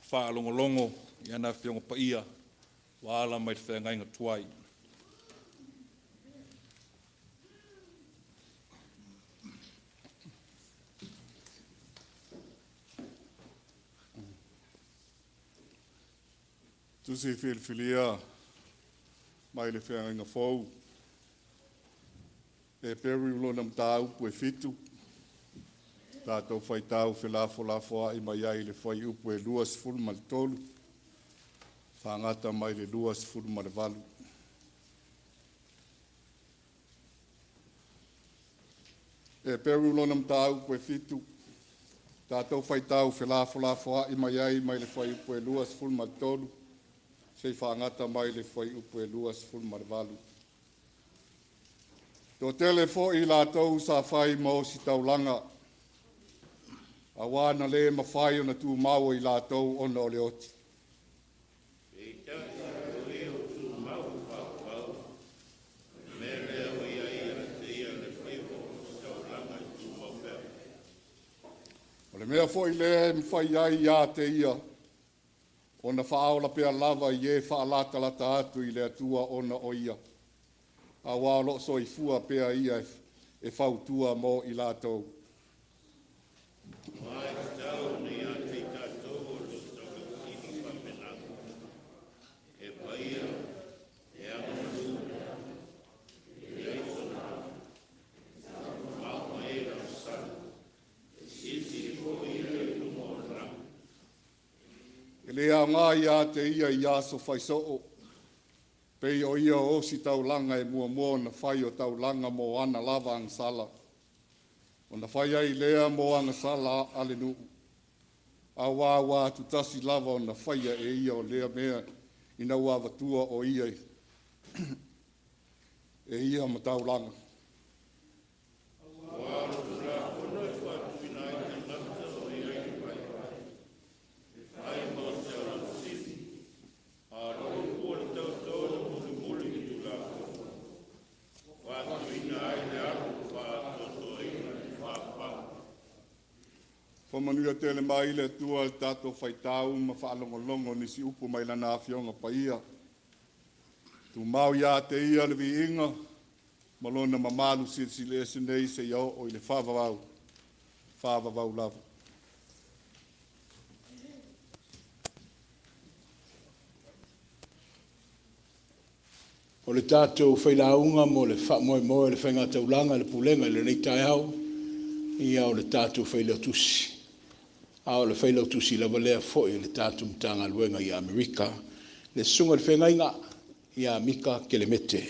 faalogologo i ana Afioga Paia ua ala mai le feagaiga tuai. Tusi Filifilia mai le Feagaiga Fou, Heperu lona mataupu e 7, tatou faitau felafolafoai mai ai i le fuaiupu e 23, faagata mai le 28. Heperu lona mataupu e 7, tatou faitau felafolafoai mai ai mai le fuaiupu e 23 seia faagata mai le fuaiupu e 28. Toatele foi i latou sa fai ma ositaulaga, auā na le mafai ona tumau ai latou ona o le oti. O le mea foi lea e mafai ai ia te ia ona faaola pea lava i e faalatalata atu i le Atua ona o ia, auā o lo o soifua pea ia e fautua mo i latou. E le aoga ia te ia i aso fai soo, pei o ia o ositaulaga e muamua ona fai o taulaga mo ana lava agasala, ona fai ai lea mo agasala a le nuu, auā ua atutasi lava ona faia e ia o lea mea Ina ua avatua o ia e ia ma taulaga. Faamanuia tele mai le Atua i le tatou faitau ma faalogologo nisi upu mai Lana Afioga Paia. Tumau ia te Ia le viiga ma Lona mamalu silisili ese nei seia oo i le faavavau, faavavau lava. O le tatou failauga mo le faamoemoe o le faigataulaga i le Pulega i lenei taeao, ia o le tatou Failautusi, a o le Failautusi lava lea foi a le tatou Matagaluega i Amerika, le Susuga i le Feagaiga ia Mika Kelemete.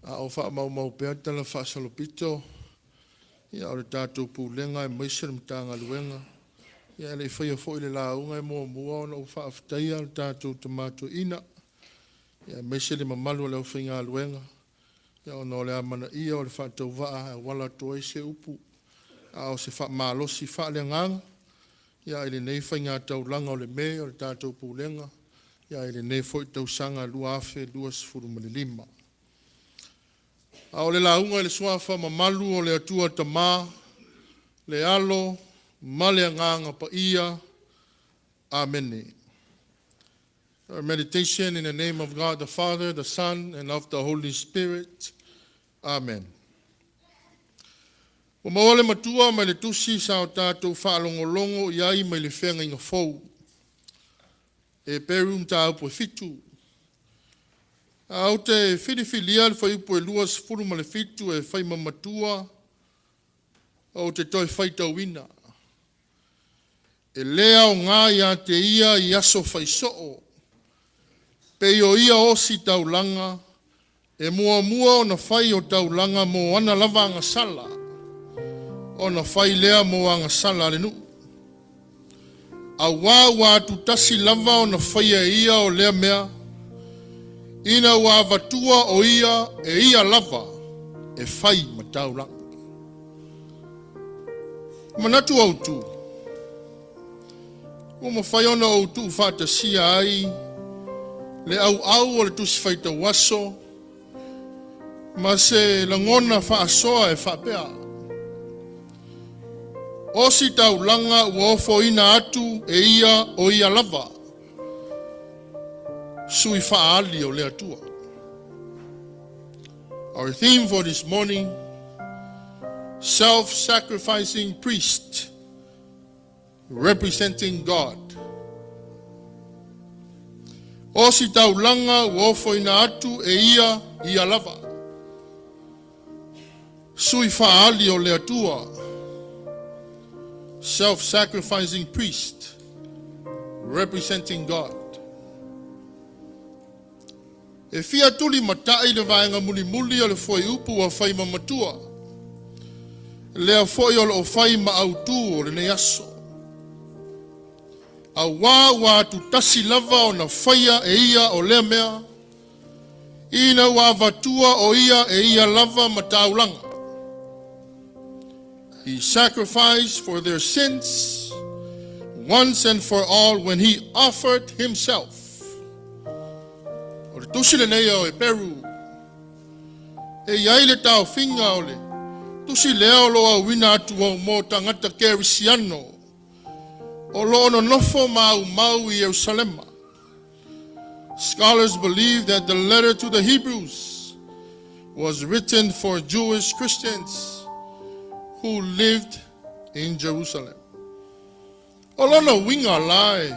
A o faamaumau pea tala faasolopito o le tatou Pulega aemaise le Matagaluega, ia ae le i faia foi le lauga, e muamua ona ou faafetaia le tatou Tama Toeaina, aemaise le mamalu o le aufaigaluega, ona o le amanaia o le faatauvaa e auala atu ai se upu, a o se faamalosi faaleagaga i lenei faigataulaga o le me o le tatou Pulega i lenei foi tausaga 2025. A o le lauga i le suafa mamalu o le Atua Tama, le Alo ma le Agaga Paia. Amene. Our meditation in the name of God the Father, the Son, and of the Holy Spirit. Amen. Ua maua le matua mai le tusi sa o tatou faalogologo i ai mai le feagaiga fou. Heperu mataupu e 7. Ae ou te filifilia le fuaiupu e 27 e fai ma matua, ou te toe faitauina. E le aoga ia te ia i aso fai soo, pei o ia ositaulaga e muamua ona fai o taulaga mo ana lava agasala, ona fai lea mo agasala a le nuu. Auā ua atutasi lava ona faia e ia o lea mea, ina ua avatua o ia e ia lava e fai ma taulaga. Manatu autu, ua mafai ona ou tuufaatasia ai le auau o le Tusi Faitau Aso ma se lagona faasoa e faapea: Ositaulaga ua ofoina atu e ia o ia lava, sui faaali o le Atua. Our theme for this morning, self-sacrificing priest representing God. Ositaulaga ua ofoina atu e ia ia lava, sui faaali o le Atua. Self-sacrificing priest representing God. E fia tulimatai le vaega mulimuli o le fuaiupu ua fai ma matua, lea foi o loo fai ma autu o lenei aso. Auā ua atutasi lava ona faia e ia o lea mea, ina ua avatua o ia e ia lava ma taulaga. He sacrificed for their sins once and for all when he offered himself. O le tusi lenei o Heperu, e i ai le taofiga o le tusi lea o lo o auina atu au mo tagata kerisiano o lo o nonofo ma aumau i Ierusalema. Scholars believe that the letter to the Hebrews was written for Jewish Christians who lived in Jerusalem. O lona uiga la e,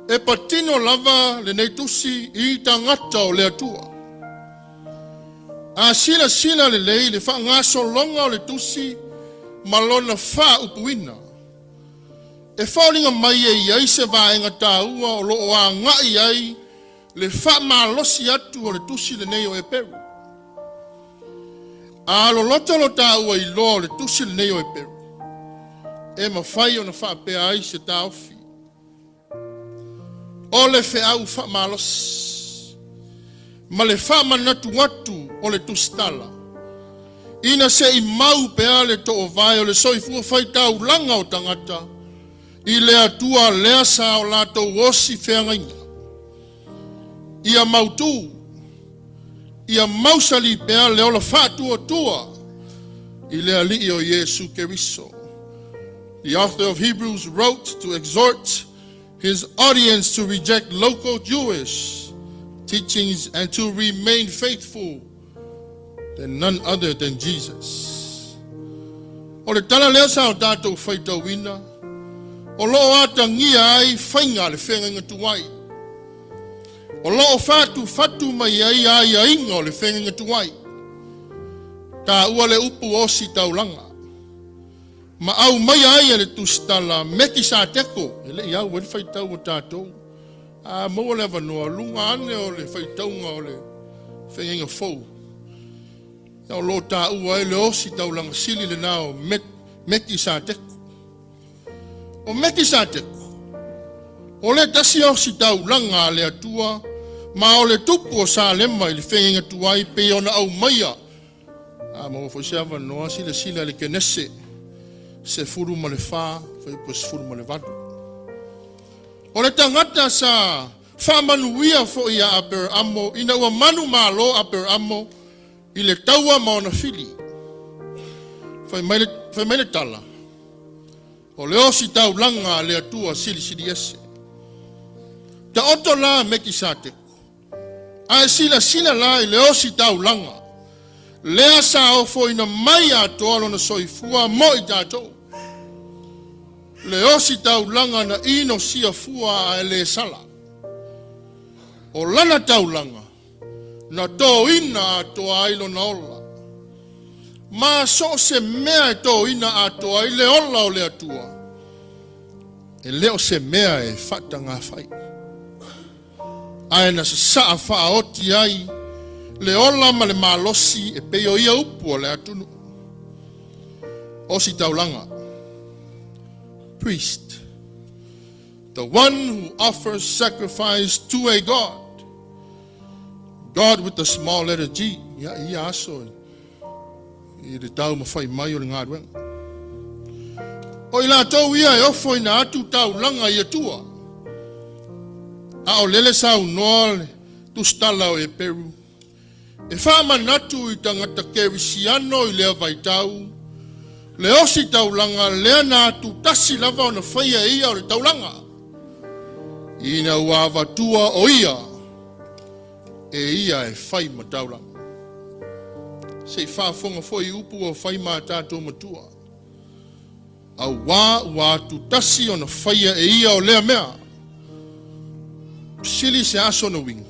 e patino lava lenei tusi i tagata o le Atua. A silasila lelei le faagasologa o le tusi ma lona faaupuina, e foliga mai e i ai se vaega taua o lo o agai ai le faamalosi atu o le tusi lenei o Heperu. A loloto lo taua iloa o le tusi lenei o Eperu, e mafai ona faapea ai se taofi. O le feau faamalosi ma le faamanatu atu o le tusitala, ina se i mau pea le toovae o le soifua faitaulaga o tagata i le Atua lea sa o latou osi feagaiga. Ia mautu, ia mausali pea le ola faatuatua i le Alii o Iesu Keriso. The author of Hebrews wrote to exhort his audience to reject local Jewish teachings and to remain faithful than none other than Jesus. O le tala lea sa o tatou faitauina, o loo atagia ai faiga a le feagaiga tuai. O loo fatufatu mai ai aiaiga o le feagaiga tuai. Taua le upu osi taulaga. Ma aumaia ai e le tusitala Mekisateko, e le i au ai le faitau o tatou. A maua le avanoa, luga ane o le faitauga o le feagaiga fou. Ia o lo o taua ai le osi taulaga sili lena o Mekisateko. O Mekisateko, o le tasi osi taulaga a le Atua, ma o le tupu o Salema i le feagaiga tuai pei ona aumaia. A maua foi se avanoa, silasila i le Kenese 14, fuaiupu 18. O le tagata sa faamanuia foi ia Aperamo ina ua manumalo Aperamo i le taua ma ona fili. Fai mai le tala, o le osi taulaga a le Atua silisili ese. Taoto la Mekisateko, ae silasila la i le osi taulaga, lea sa ofoina mai atoa lona soifua mo i tatou. Le osi taulaga na inosia fua ae le sala. O lana taulaga, na tōina atoa ai lona ola. Ma so o se mea e tōina atoa ai le ola o le Atua, e le o se mea e faatagafai. Ae na sasaa faaoti ai le ola ma le malosi e pei o ia upu o le atunuu. Osi taulaga. Priest. The one who offers sacrifice to a God. God with the small letter G. Ia, ia aso i le taumafai mai o le galuega. O i latou ia e ofoina atu taulaga i Atua. A o lele saunoa le tusitala o Eperu, e faamanatu i tagata kerisiano i lea vaitau, le osi taulaga lea na atutasi lava ona faia e ia o le taulaga. Ina ua avatua o ia, e ia e fai ma taulaga. Se i faafofoga foi i upu ua fai ma a tatou matua. Auā ua atutasi ona faia e ia o lea mea. Sili se aso na uiga.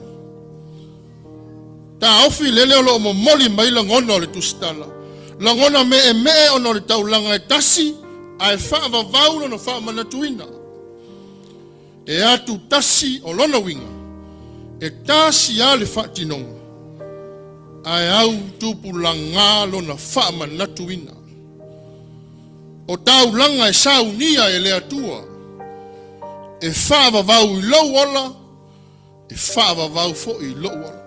Taofi lele o loo momoli mai lagona o le tusitala. Lagona meemee ona o le taulaga e tasi ae faavavau lona faamanatuina. E atutasi o lona uiga, e tasi lava le faatinoga, ae au tupulaga lona faamanatuina. O taulaga e saunia e le Atua, e faavavau i lou ola, e faavavau foi i lou ola.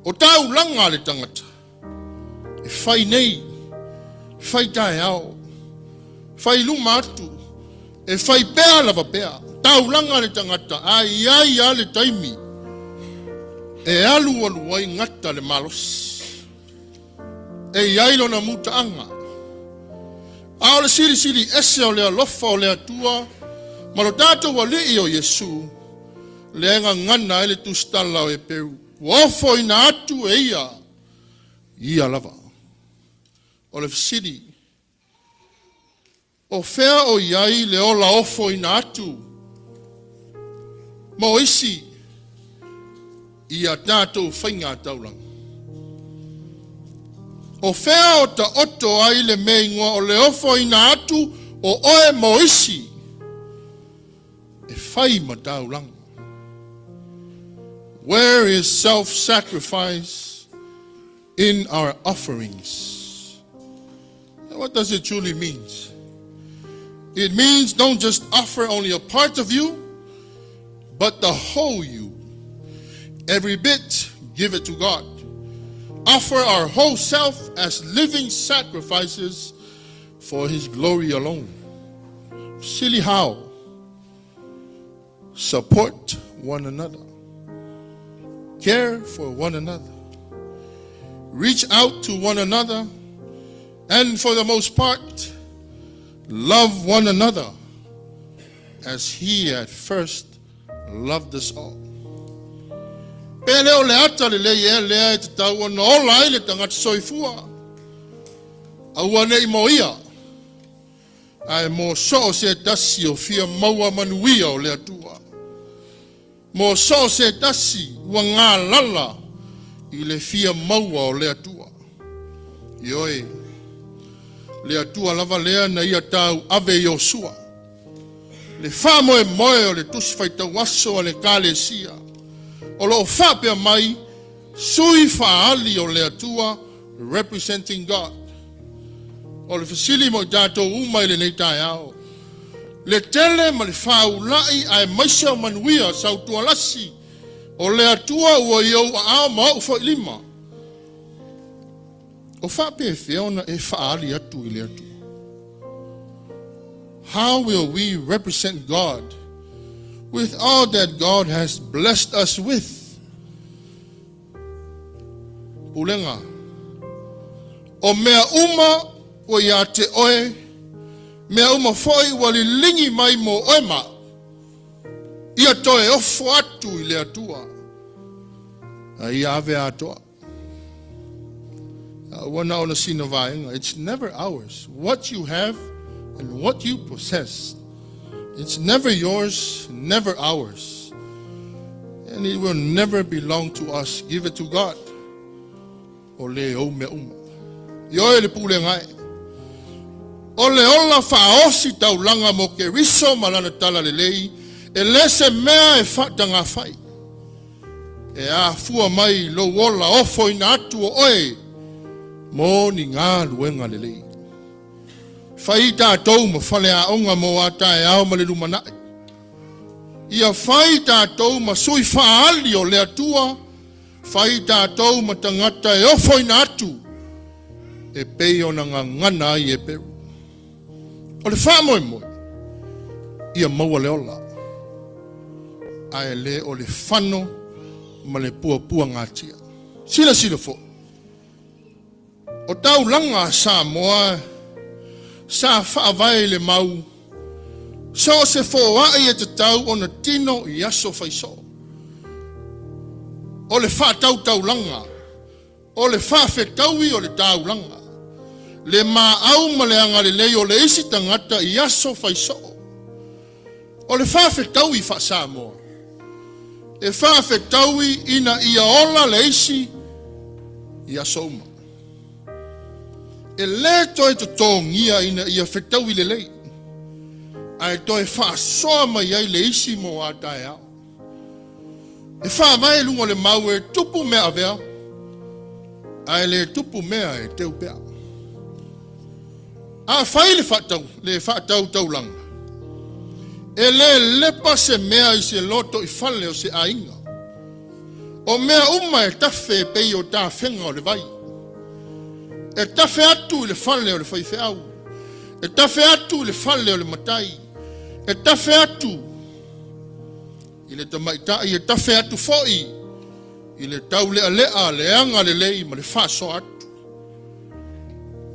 O taulaga a le tagata, e fai nei, fai taeao, fai luma atu, e fai pea lava pea. Taulaga le tagata, a i ai lava le taimi e alualu ai gata le malosi. E i ai lona mutaaga. A o le silisili ese o le alofa o le Atua ma lo tatou Alii o Iesu, lea e gagana ai le tusitala o Eperu, ua ofoina atu e ia, ia lava. O le fesili, o fea o i ai le ola ofoina atu mo isi i a tatou faiga taulaga? O fea o taoto ai le mea igoa o le ofoina atu o oe mo isi e fai ma taulaga? Where is self-sacrifice? in our offerings. Now, what does it truly mean? It means don't just offer only a part of you, but the whole you. Every bit, give it to God. Offer our whole self as living sacrifices for His glory alone. Silly how? Support one another. Care for one another. Reach out to one another. And for the most part, love one another as He at first loved us all. Pe le o le ata lelei ea lea e tatau ona ola ai le tagata soifua. Aua ne'i mo ia, ae mo so o se tasi o fia maua manuia o le Atua. Mo so o se tasi ua galala i le fia maua o le Atua. Ioe, le Atua lava lea na ia tauave Iosua. Le faamoemoe o le tusi faitau aso a le Ekalesia. O lo o faapea mai, sui faaali o le Atua, representing God. O le fesili mo i tatou uma i lenei taeao. Le tele ma le faaulai aemaise o manuia sautualasi o le Atua ua i ou aao ma ou foi lima. O faapefea ona e faaali atu i le Atua. How will we represent God with all that God has blessed us with? Pulega. O mea uma ua ia te oe, mea uma foi ua liligi mai mo oe ma. Ia toe ofo atu i le Atua. A ia ave atoa. Ua na ona sina vaega. It's never ours. What you have and what you possess, it's never yours, never ours. And it will never belong to us. Give it to God. O le ou mea uma. Ioe le pulega e. O le ola faaosi taulaga mo Keriso ma lana talalelei, e le se mea e faatagafai. E afua mai lou ola ofoina atu o oe, mo ni galuega lelei. Fai tatou ma faleaoga mo a taeao ma le lumanai. Ia fai tatou ma sui faaali o le Atua, fai tatou ma tagata e ofoina atu, e pei ona gagana ai Eperu. O le faamoemoe, ia maua le ola, ae le o le fano ma le puapuagatia. Silasila foi, o taulaga a Samoa sa faavae i le mau, so o se foai e tatau ona tino i aso faisoo. O le faatautaulaga, o le faafetaui o le taulaga, le maau ma le agalelei o le isi tagata i aso faisoo. O le faafetaui faa-Samoa, e faafetaui ina ia ola le isi i aso uma. E le toe totogia ina ia fetaui lelei, ae toe faasoa mai ai le isi mo a taeao. E faavae i luga o le mau e tupu mea avea, ae le tupu mea e teu pea. A fai le faatau, le faatautaulaga, e le lepa se mea i se loto i fale o se aiga. O mea uma e tafe e pei o tafega o le vai. E tafe atu i le fale o le faifeau. E tafe atu i le fale o le matai. E tafe atu i le tamaitai, e tafe atu foi i le taulealea, le agalelei ma le faasoa atu.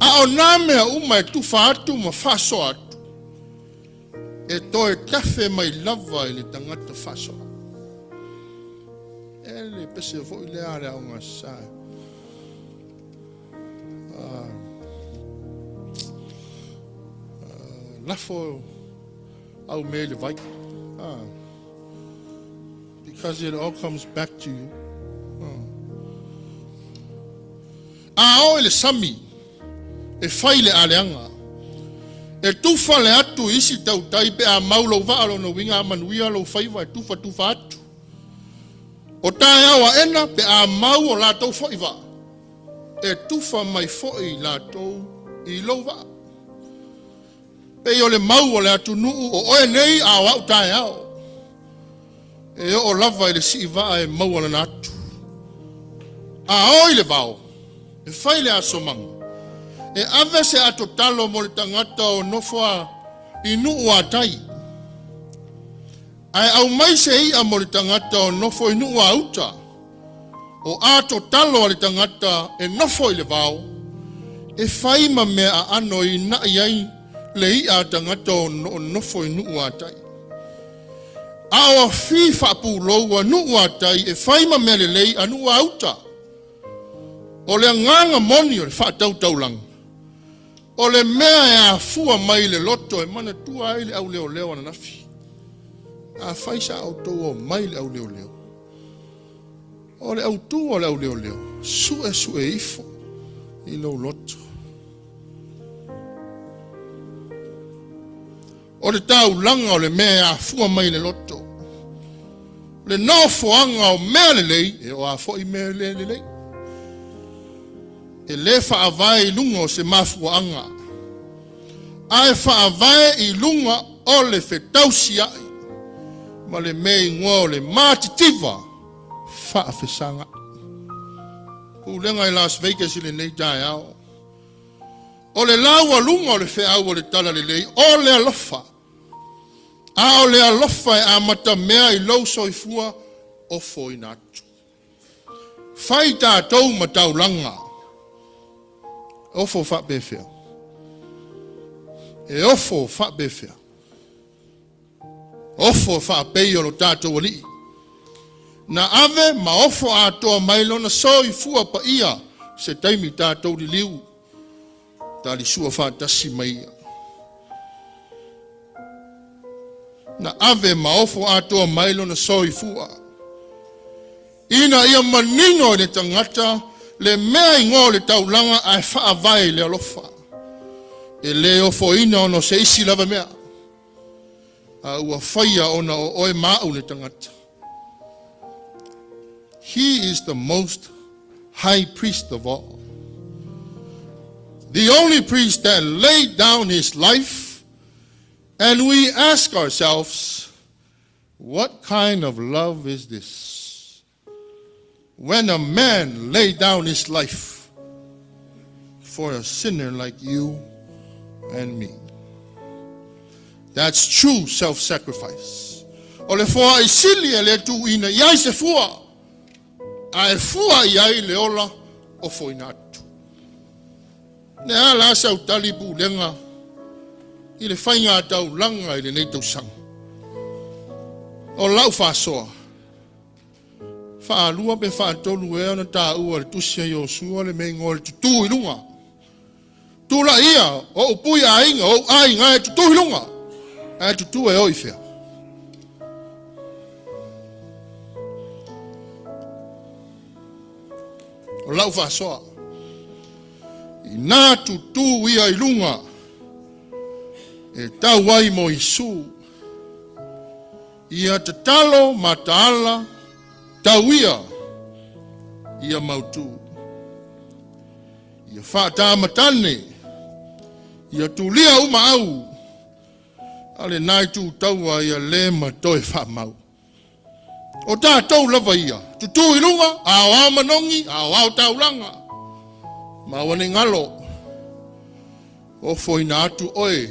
A o nā mea uma e tufa atu ma faasoa atu, e toe tafe mai lava i le tagata faasoa. E le pese foi lea le aoga sa. Lafo au mea i le vai. Because it all comes back to you. A o i le sami, e fai le aleaga. E tufa le atu i isi tautai pe a mau lou vaa lona uiga a manuia lou faiva e tufa tufa atu. O taeao aena pe a mau o latou foi vaa. E tufa mai foi latou i lou vaa. Pei o le mau o le atunuu o oe nei a o au taeao. E oo lava i le siivaa e maua lana atu. A o i le vao, e fai le asomaga, e ave se ato talo mo le tagata o nofo a i nuu a tai. Ae aumai se i'a mo le tagata o nofo i nuu a uta. O ato talo a le tagata e nofo i le vao, e fai ma mea aano e ina'i ai le i'a a tagata o nofo i nuu a tai. A o afi faapulou a nuu a tai e fai ma mea lelei a nuu a uta. O le agaga moni o le faatautaulaga, o le mea e afua mai le loto e manatua ai le auleoleo ananafi. Afai sa outou o mai le auleoleo, o le autū o le auleoleo, su'esu'e ifo i lou loto. O le taulaga o le mea e afua mai le loto. Le nofoaga o mea lelei, e o a foi mea le lelei. E le faavae i luga o se mafuaaga, ae faavae i luga o le fetausiai ma le mea igoa o le matitiva faafesaga'i. Pulega i Las Vegas i lenei taeao. O le laualuga o le feau o le talalelei, o le alofa. A o le alofa e amata mea i lou soifua ofoina atu. Fai tatou ma taulaga. Ofo faapefea. E ofo faapefea. Ofo faapei o lo tatou alii. Na ave ma ofo atoa mai lona soifua paia se taimi tatou liliu talisua faatasi mai ia. Na ave ma ofo atoa mai lona soifua. Ina ia manino i le tagata le mea igoa o le taulaga ae faavae i le alofa. E le ofoina ona o se isi lava mea. A ua faia ona o oe ma a'u le tagata. He is the most high priest of all. The only priest that laid down his life, and we ask ourselves, what kind of love is this? When a man laid down his life for a sinner like you and me. That's true self-sacrifice. O le foa'i sili e le tuuina i ai se fua, a e fua i ai le ola ofoina atu. Le a la sau tali pulega i le faiga taulaga i lenei tausaga. O lau faasoa, faalua pe faatolu ea ona taua le tusi a Iosua le mea igoa le tutū i luga. Tula'i ia o ou pui aiga, o ou aiga e tutū i luga. Ae tutū e o i fea. O lau faasoa, inā tutū ia i luga, e tau ai mo Isu. Ia tatalo mataala, tau ia, ia mautū. Ia faatamatane, ia tulia uma au, a le nai tū taua ia le ma toe whaamau. O tātou lava ia, tutū i luga, ao ao manogi, ao ao taulaga. Ma ua ne ngalo, ofoina atu oe,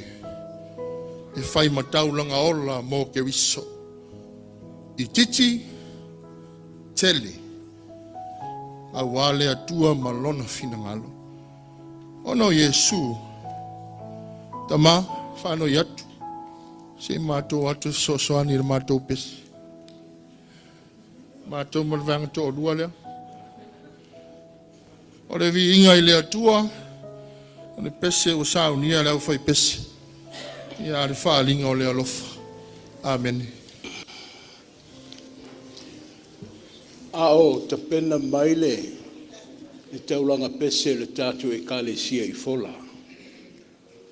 e fai ma taulaga ola mo Keriso. Itiiti, tele, auā le Atua ma lona finagalo. Ona o Iesu, tama, whanoi atu, se i mātou atu e fesoasoani i le matou pese. Matou ma le vaega toalua lea. O le viiga i le Atua, o le pese ua saunia le au fai pese. Ia a le faaaliga o le alofa. Amene. A o tapena mai le taulaga pese o le tatou Ekalesia i Fola.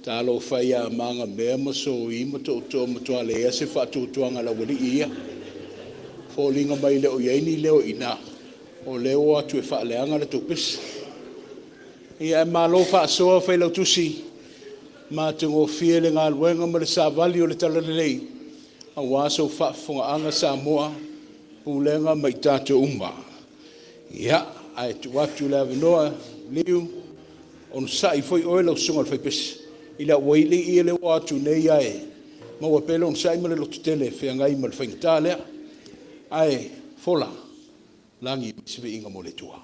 Talofa e ia Magamea ma Soi ma Tootoo, ua matua leai lava se faatuatuaga o le aualii ia. E foliga mai e le o i ai ni leo i ina, o lea ua o atu e faaleaga le tou pese. Ia ae malo faasoa Failautusi, matagofie le galuega ma le savali o le Talalelei aua so faafofogaaga Samoa, Pulega ma i tatou uma. Ia, ae tuu atu le avanoa Leniu, onosai foi oe lau Susuga i le Fai Pese i le aualii ia lea ua o atu nei ae maua pea le onosai ma le lototele e feagai ma le faigata lea. Ae fola, lagi se viiga mo le Atua.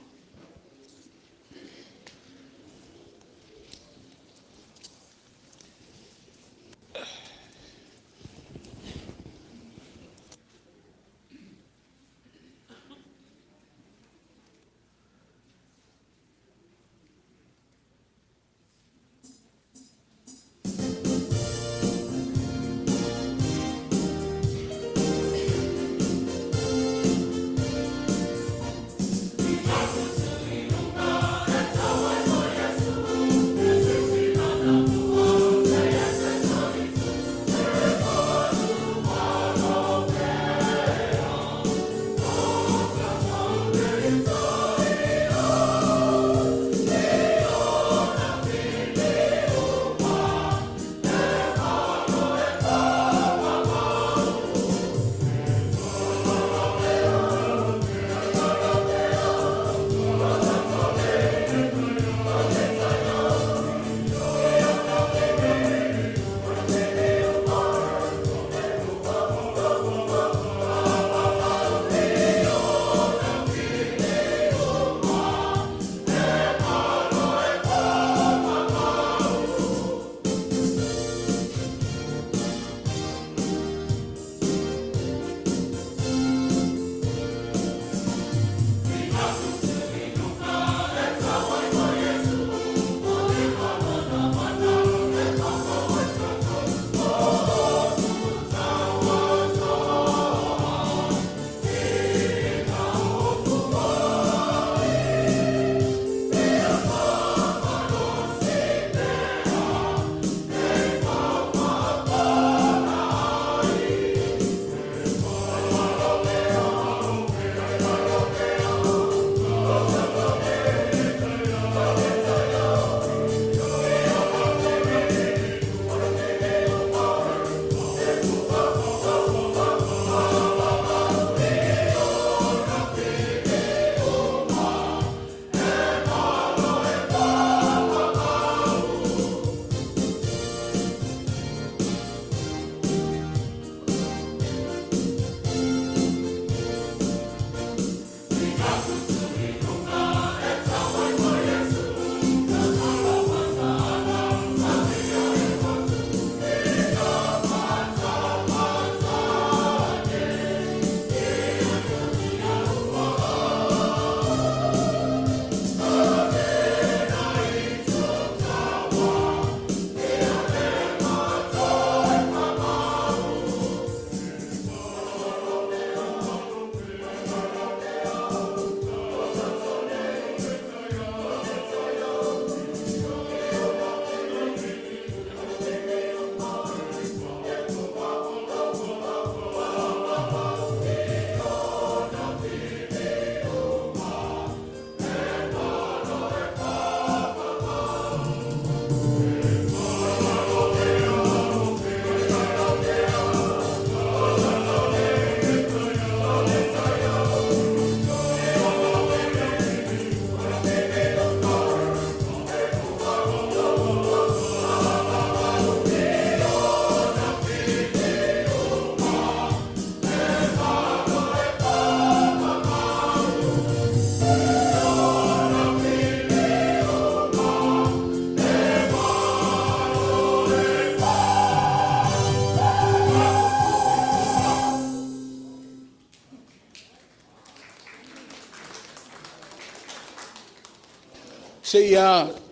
Se i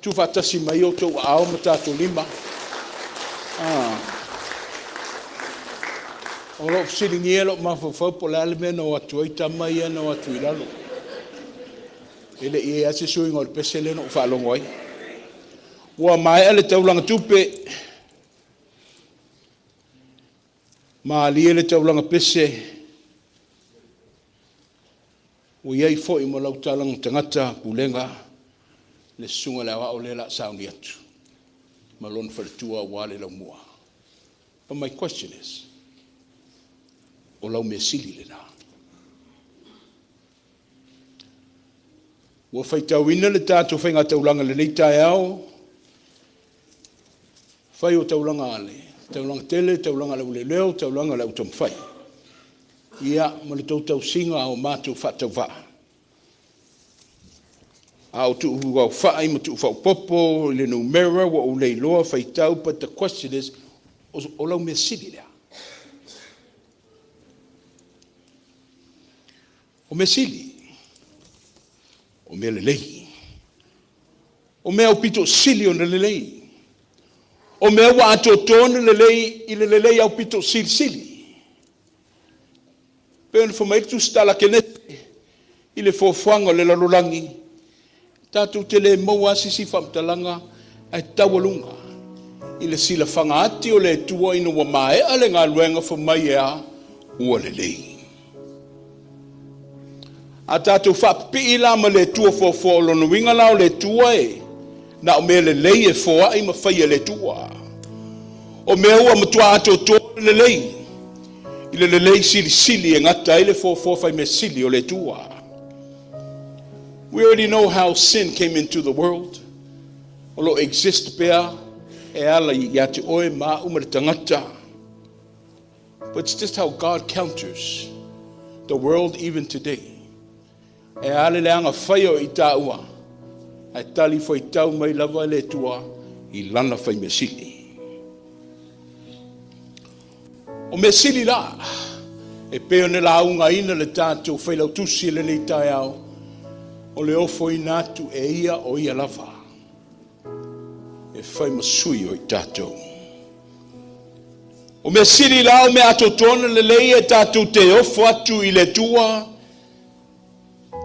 tuufaatasi mai outou aao ma tatou lima. O lo o fesiligia lou mafaufau po o le a le mea na o atu ai tama ia na o atu i lalo. E le i i ai lava se suiga o le pese lea na ou faalogo ai. Ua maea le taulaga tupe, malie le taulaga pese, ua i ai foi ma lau talaga tagata pulega. Le susuga i le aoao lea o le a sauni atu ma lona faletua aua le laumua. But my question is, o lau mea sili lena. Ua faitauina le tatou faigataulaga i lenei taeao, fai o taulaga a le taulaga tele, taulaga a le auleoleo, taulaga a le autaumafai. Ia, ma le tou tausiga o matou faatauvaa. A o tuuaofai ma tuufaaopoopo i le numera ua ou le iloa faitau, but the question is, o lau mea sili lea? O mea sili, o mea lelei, o mea aupito sili ona lelei, o mea ua atoatoa ona lelei i le lelei aupito silisili. E pei ona fai mai le Tusi Tala a Kenese i le foafoaga o le lalolagi, tatou te le maua lava se isi faamatalaga ae taualuga i le silafaga ati o le Atua ina ua maea le galuega, fai mai e a? Ua lelei. A tatou faapipii la ma le Atua foafoa, o lona uiga la o le Atua e na o mea lelei e foai ma faia e le Atua. O mea ua matua atoatoa le lelei, i le lelei silisili e gata ai le foafoa fai mea sili o le Atua. We already know how sin came into the world. O lo o exist pea e ala ia te oe ma au ma le tagata. But it's just how God counters the world even today. E a le leaga faia o i tāua, ae tali fuaitau mai lava le Atua i lana fai mea sili. O mea sili la, e pei ona laugaina le tatou failautusi i lenei taeao, o le ofoina atu e ia o ia lava, e fai ma sui o i tatou. O mea sili la, o mea atoatoa ona lelei e tatou te ofo atu i le Atua,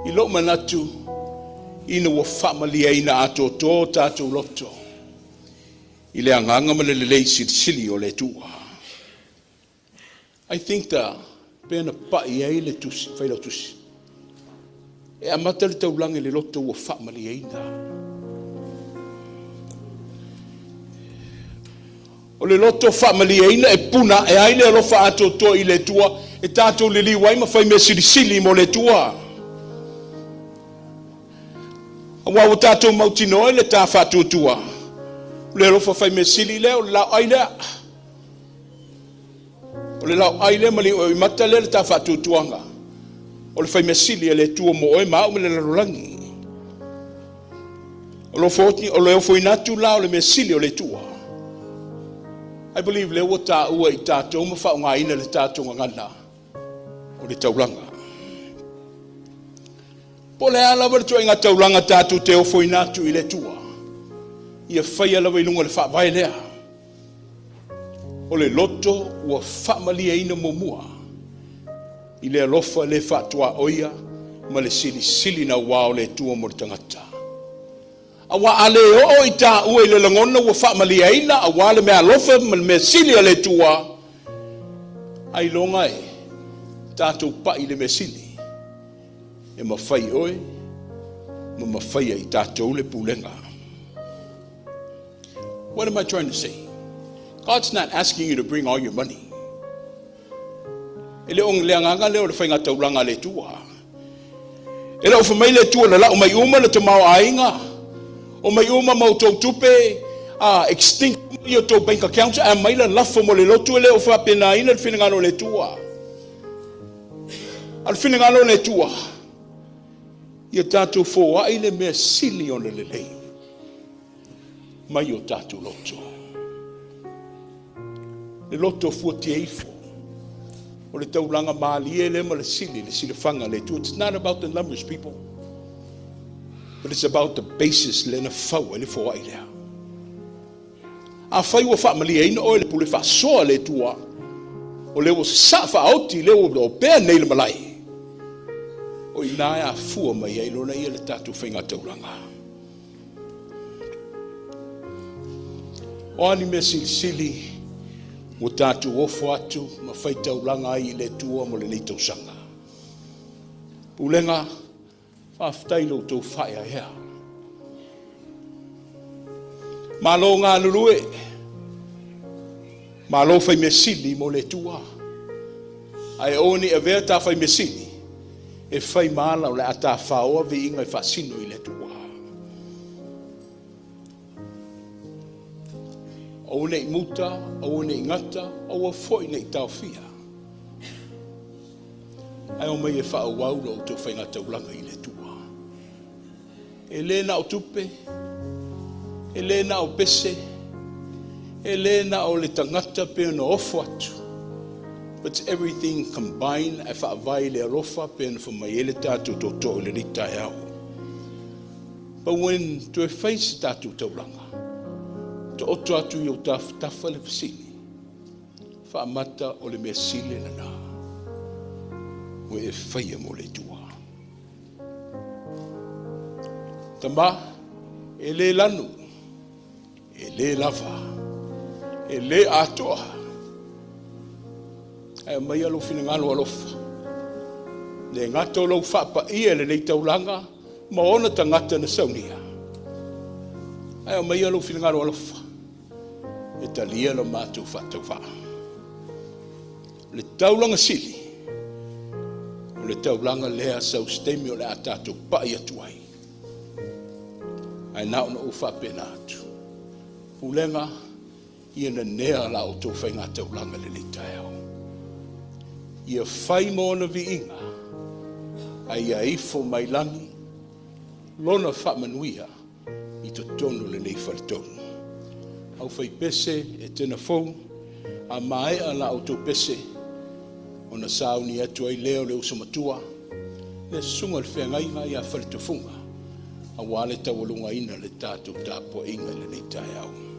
i lou manatu, ina ua faamalieina atoatoa o tatou loto i le agaga ma le lelei silisili o le Atua. I think the pe na pai ai le tusi, failautusi. E amata le taulaga i le loto ua faamalieina. O le loto faamalieina e puna e ai le alofa atoatoa i le Atua e tatou liliu ai ma fai mea silisili mo le Atua. Aua ua tatou mautinoa i le ta faatuatua, o le alofa fai mea sili lea, o le laoai lea. O le laoai lea ma le iuimata lea le ta faatuatuaga. O le fai mea sili a le Atua mo oe ma au ma le lalolagi. O le ofoina atu la o le mea sili o le Atua. I believe lea ua taua i tatou ma faaaogaina le tatou gagana o le taulaga. Po o le a lava le ituaiga taulaga tatou te ofoina atu i le Atua, ia faia lava i luga o le faavae lea. O le loto ua faamalieina muamua i le alofa le faatuaoia ma le silisili naua o le Atua mo le tagata. Aua a le oo i taua i le lagona ua faamalieina aua le mea alofa ma le mea sili a le Atua, ailoga e tatou pai i le mea sili e mafai oe ma mafaia i tatou le pulega. What am I trying to say? God's not asking you to bring all your money. E le o le agaga lea o le faiga taulaga a le Atua. E le o fai mai le Atua na lau mai uma le tamaoaiga, o mai uma ma outou tupe, extinct i o tou bank accounts, ae mai la lafo mo le lotu, e le o faapenaina le finagalo o le Atua. A o le finagalo o le Atua, ia tatou foai le mea sili ona lelei mai o tatou loto. Le loto fuatia ifo. O le taulaga malie lea ma le sili, le silafaga le Atua. It's not about the numbers, people. But it's about the basis le na fau ai le foai lea. A fai ua faamalieina oe le pule faasoa le Atua, o le ua sasaa faaoti, le ua opea nei le malae, o i nā e afua mai ai lona ia le tatou faiga taulaga. O a ni mea silisili ua tatou ofo atu ma faitaulaga ai i le Atua mo lenei tausaga. Pulega, faafetai lo outou faaeaea. Malo galulue, malo fai mea sili mo le Atua. Ae aua ne i avea ta fai mea sili e fai ma ala o le a ta faoa viiga e faasino i le Atua. Aua ne i muta, aua ne i gata, aua foi ne i taofia. Ae omai e faaauau la outou faigataulaga i le Atua. E le na o tupe, e le na o pese, e le na o le tagata pe ona ofo atu, but everything combined ae faavae i le alofa pe ona fai mai ai le tatou tootoo i lenei taeao. But when toe fai se tatou taulaga, taoto atu i ou tafatafa le fesili, faamata o le mea sili lena ua e faia mo le Atua. Tama, e le lanu, e le lava, e le atoa, ae aumaia lou finagalo alofa, le gata o lou faapaia i lenei taulaga ma ona tagata na saunia, ae aumaia lou finagalo alofa e talia la matou faatauvaa. O le taulaga sili, o le taulaga lea sau se taimi o le a tatou pai atu ai. Ae na ona ou faapena atu. Pulega, ia nanea la outou faigataulaga i lenei taeao. Ia fai ma ona viiga, ae ia ifo mai lagi lona faamanuia i totonu o lenei faletolu. Au faipese e tena fou, a maea la outou pese, ona sauni atu ai lea o le uso matua, le susuga i le feagaiga ia Faletofuga, aua le taualugaina o le tatou tapuaiga i lenei taeao.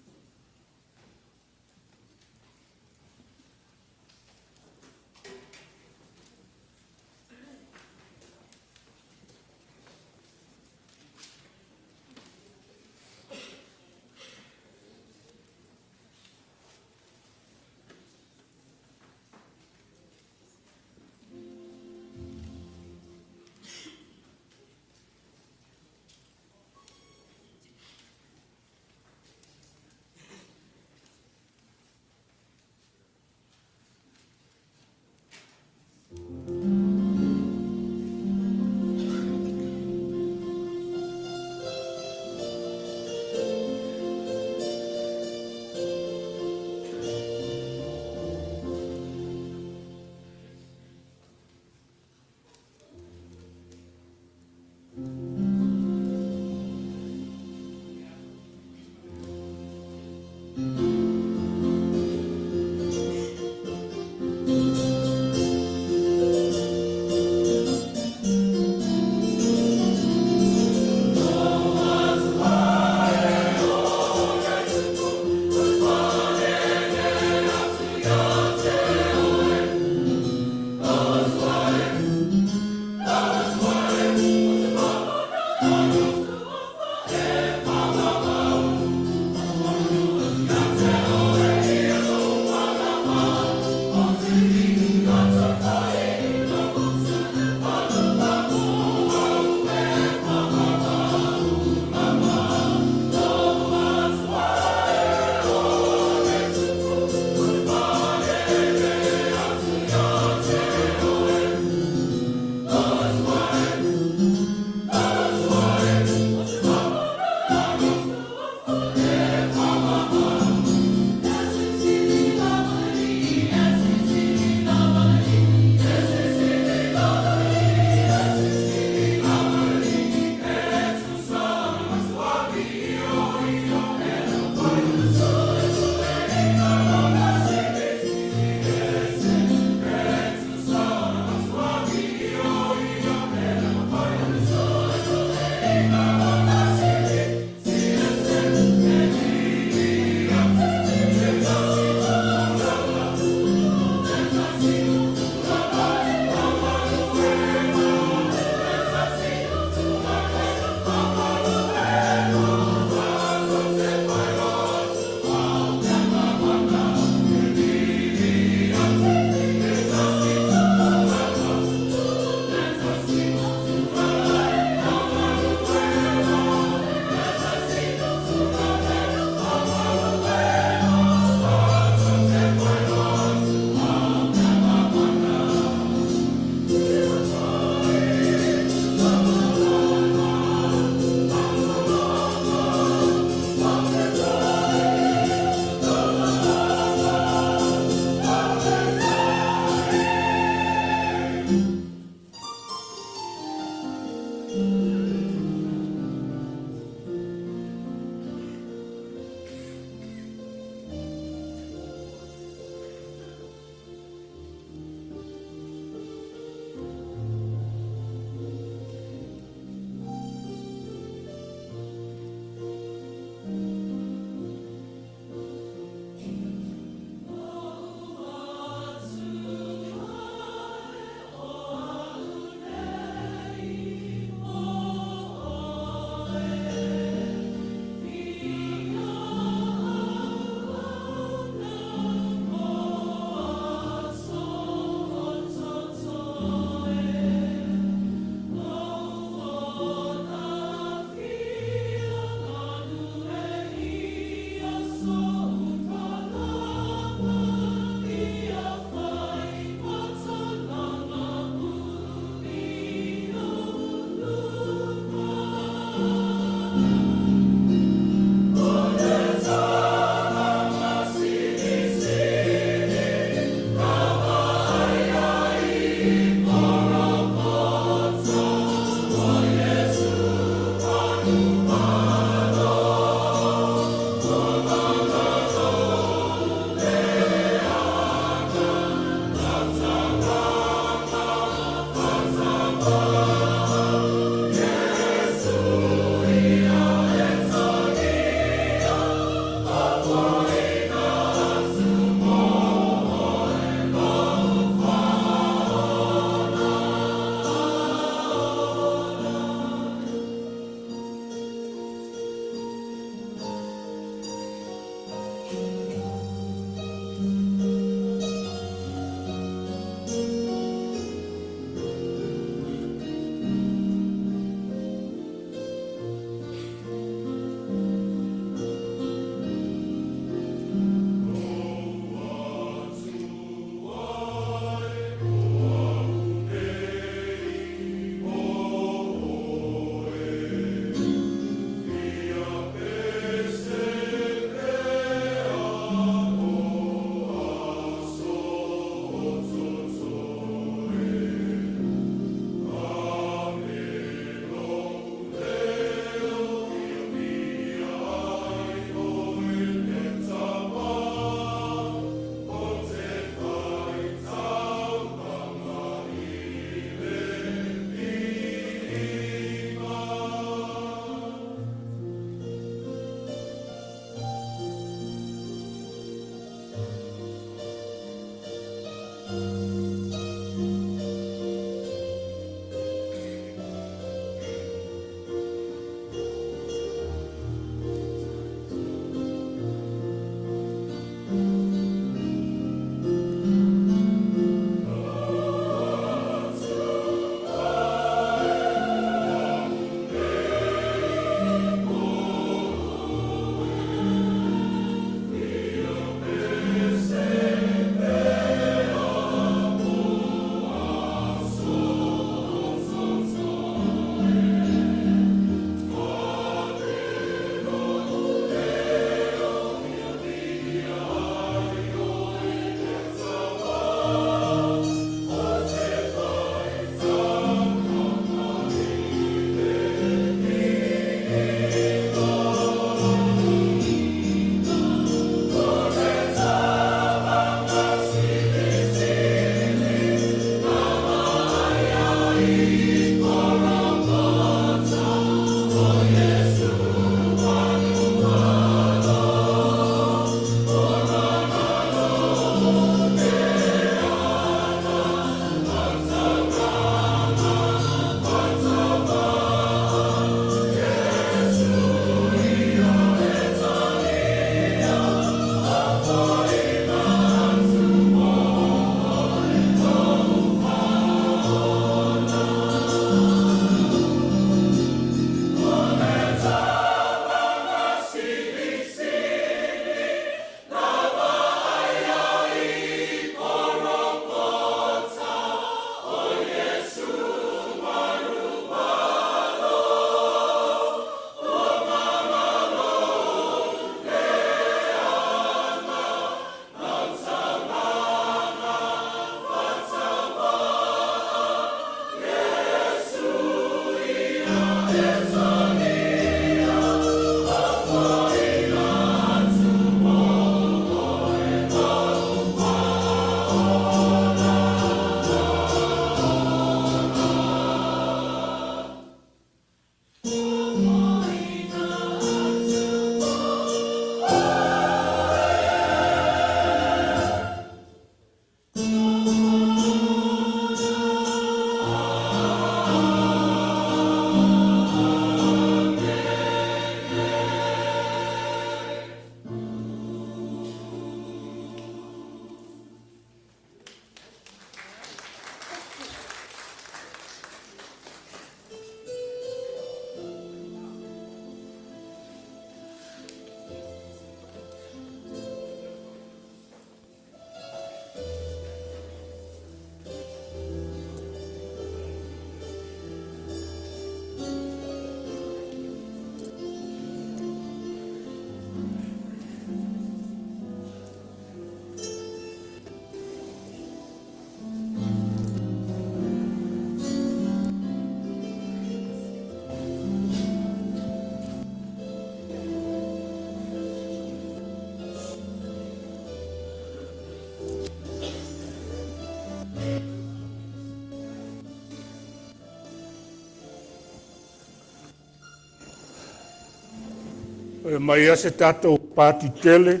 E aumai lava se tatou pati tele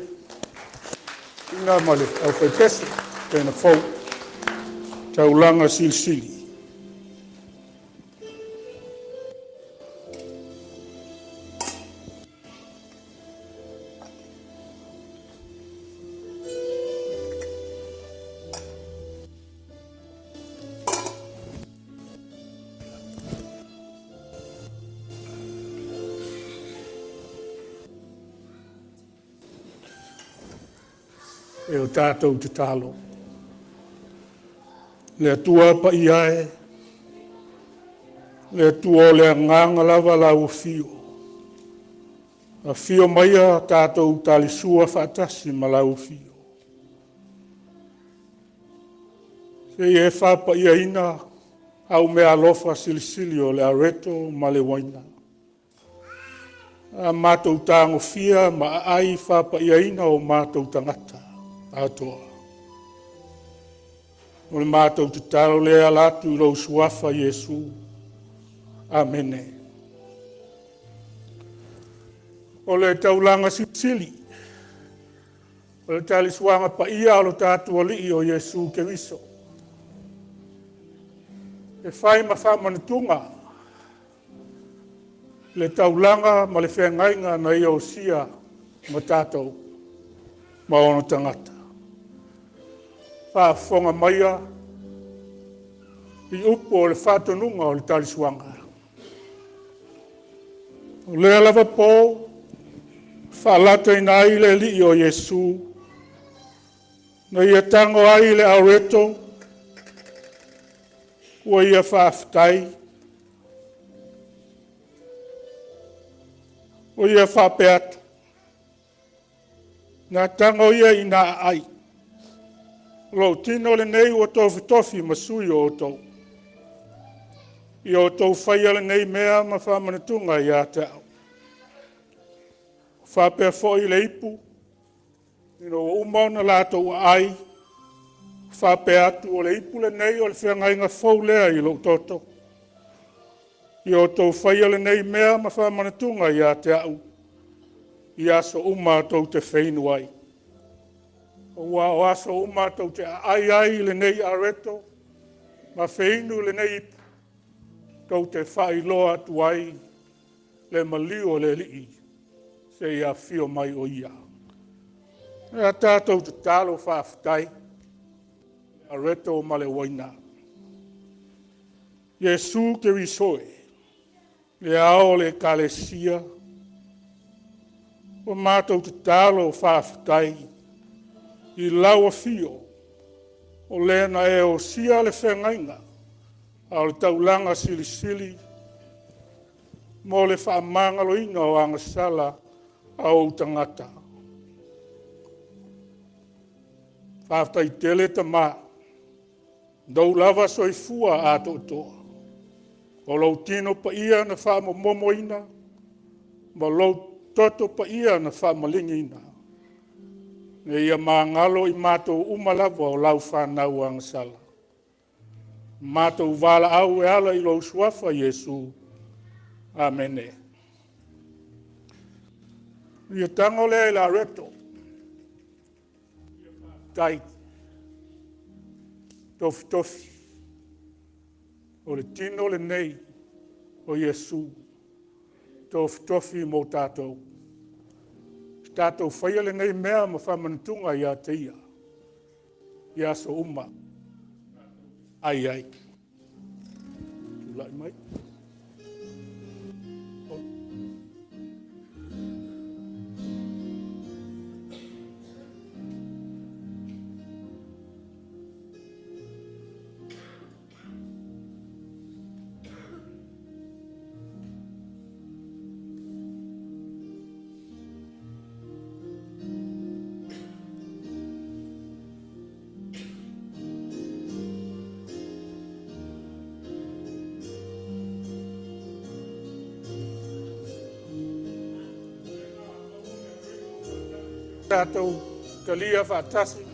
ina ma le aufaipese pena fou taulaga silisili. E o tatou tatalo. Le Atua paia e, le Atua o le agaga lava lau afio. Afio maia tatou talisua faatasi ma lau afio. Se i e faapaiaina au meaalofa silisili o le areto ma le uaina. A matou tagofia ma aai faapaiaina o matou tagata atoa. O le matou tatalo lea e ala atu i lou suafa Iesu. Amene. O le taulaga silisili, o le talisuaga paia a lo tatou Alii o Iesu Keriso, e fai ma faamanatuga le taulaga ma le feagaiga na ia osia ma tatou ma ona tagata. Faafofoga maia i upu o le faatonuga o le talisuaga. O lea lava po faalataina ai le Alii o Iesu, na ia tago ai le areto, ua ia faafetai, ua ia faapea atu, “Na tago ia ina aai, o lou tino lenei ua tofitofi ma sui o outou. Ia outou faia lenei mea ma faamanatuga ia te au.” Faapea foi le ipu, ina ua uma ona latou aai, faapea atu, “O le ipu lenei o le feagaiga fou lea i lou toto. Ia outou faia lenei mea ma faamanatuga ia te au, i aso uma tou te feinu ai. Aua o aso uma tou te aai ai i lenei areto ma feinu i lenei ipu, tou te faailoa atu ai le maliu o le Alii seia afio mai o Ia. A tatou tatalo faafetai, areto ma le uaina. Iesu Keriso e, le ao o le Ekalesia, ua matou tatalo faafetai i lau afio, o le na e osia le feagaiga a o le taulaga silisili mo le faamagaloina o agasala a ou tagata. Faafetai tele Tama, na ou lava soifua atoatoa, o lou tino paia na faamomomoina ma lou toto paia na faamaliliina, ina ia magalo i matou uma lava o lau fanau agasala. Matou valaau e ala i lou suafa Iesu. Amene. Ia tago lea i le areto, tai tofitofi, o le tino lenei o Iesu, tofitofi mo tatou. Tatou faia lenei mea ma faamanatuga ia te ia, i aso uma. Ai ai. Tulai mai. Tatou talia faatasi.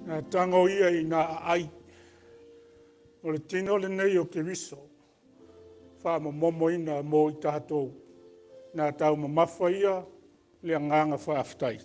Na tago ia i nā aai o le tino lenei o Keriso, faamomomoina mo i tatou, na taumamafa ia le agaga faafetai.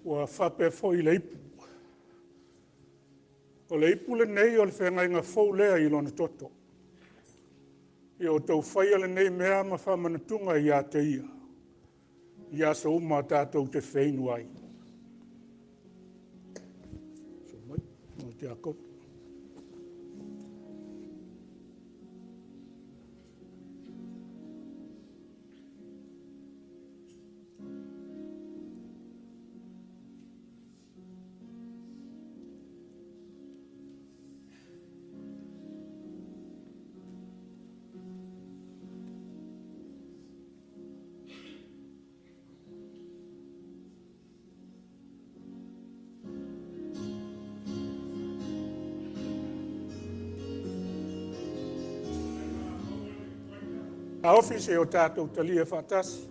Ua faapea foi le ipu. O le ipu lenei o le feagaiga fou lea i Lona toto. Ia outou faia lenei mea ma faamanatuga ia te Ia, i aso uma tatou te feinu ai. Taofi seia o tatou talia faatasi.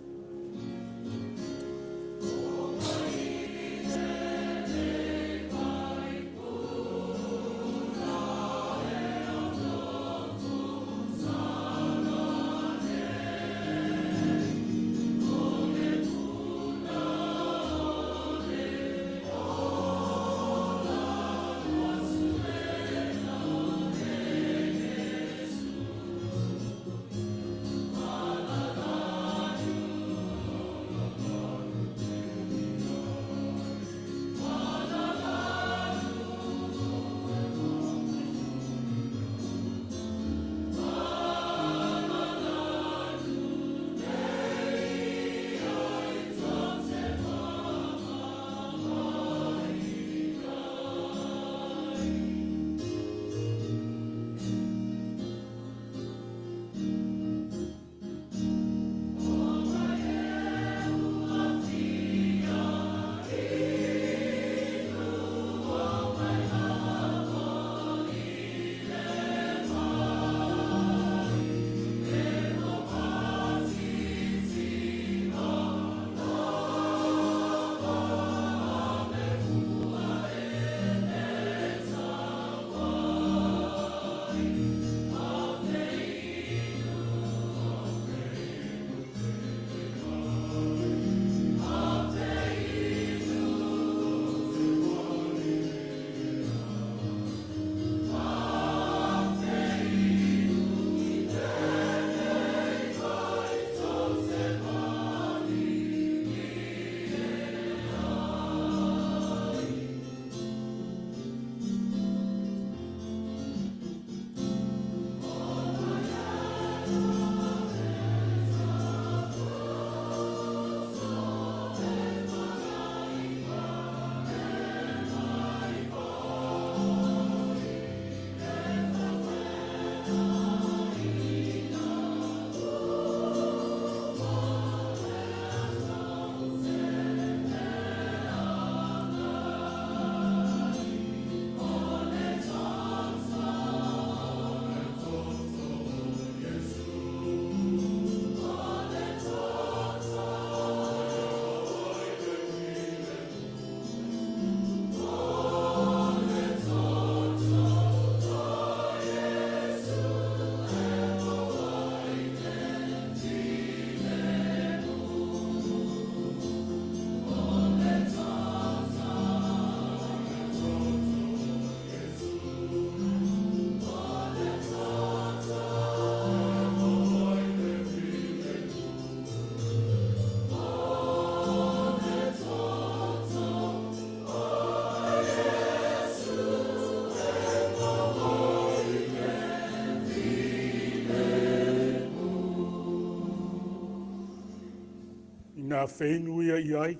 Ina feinu ia i ai,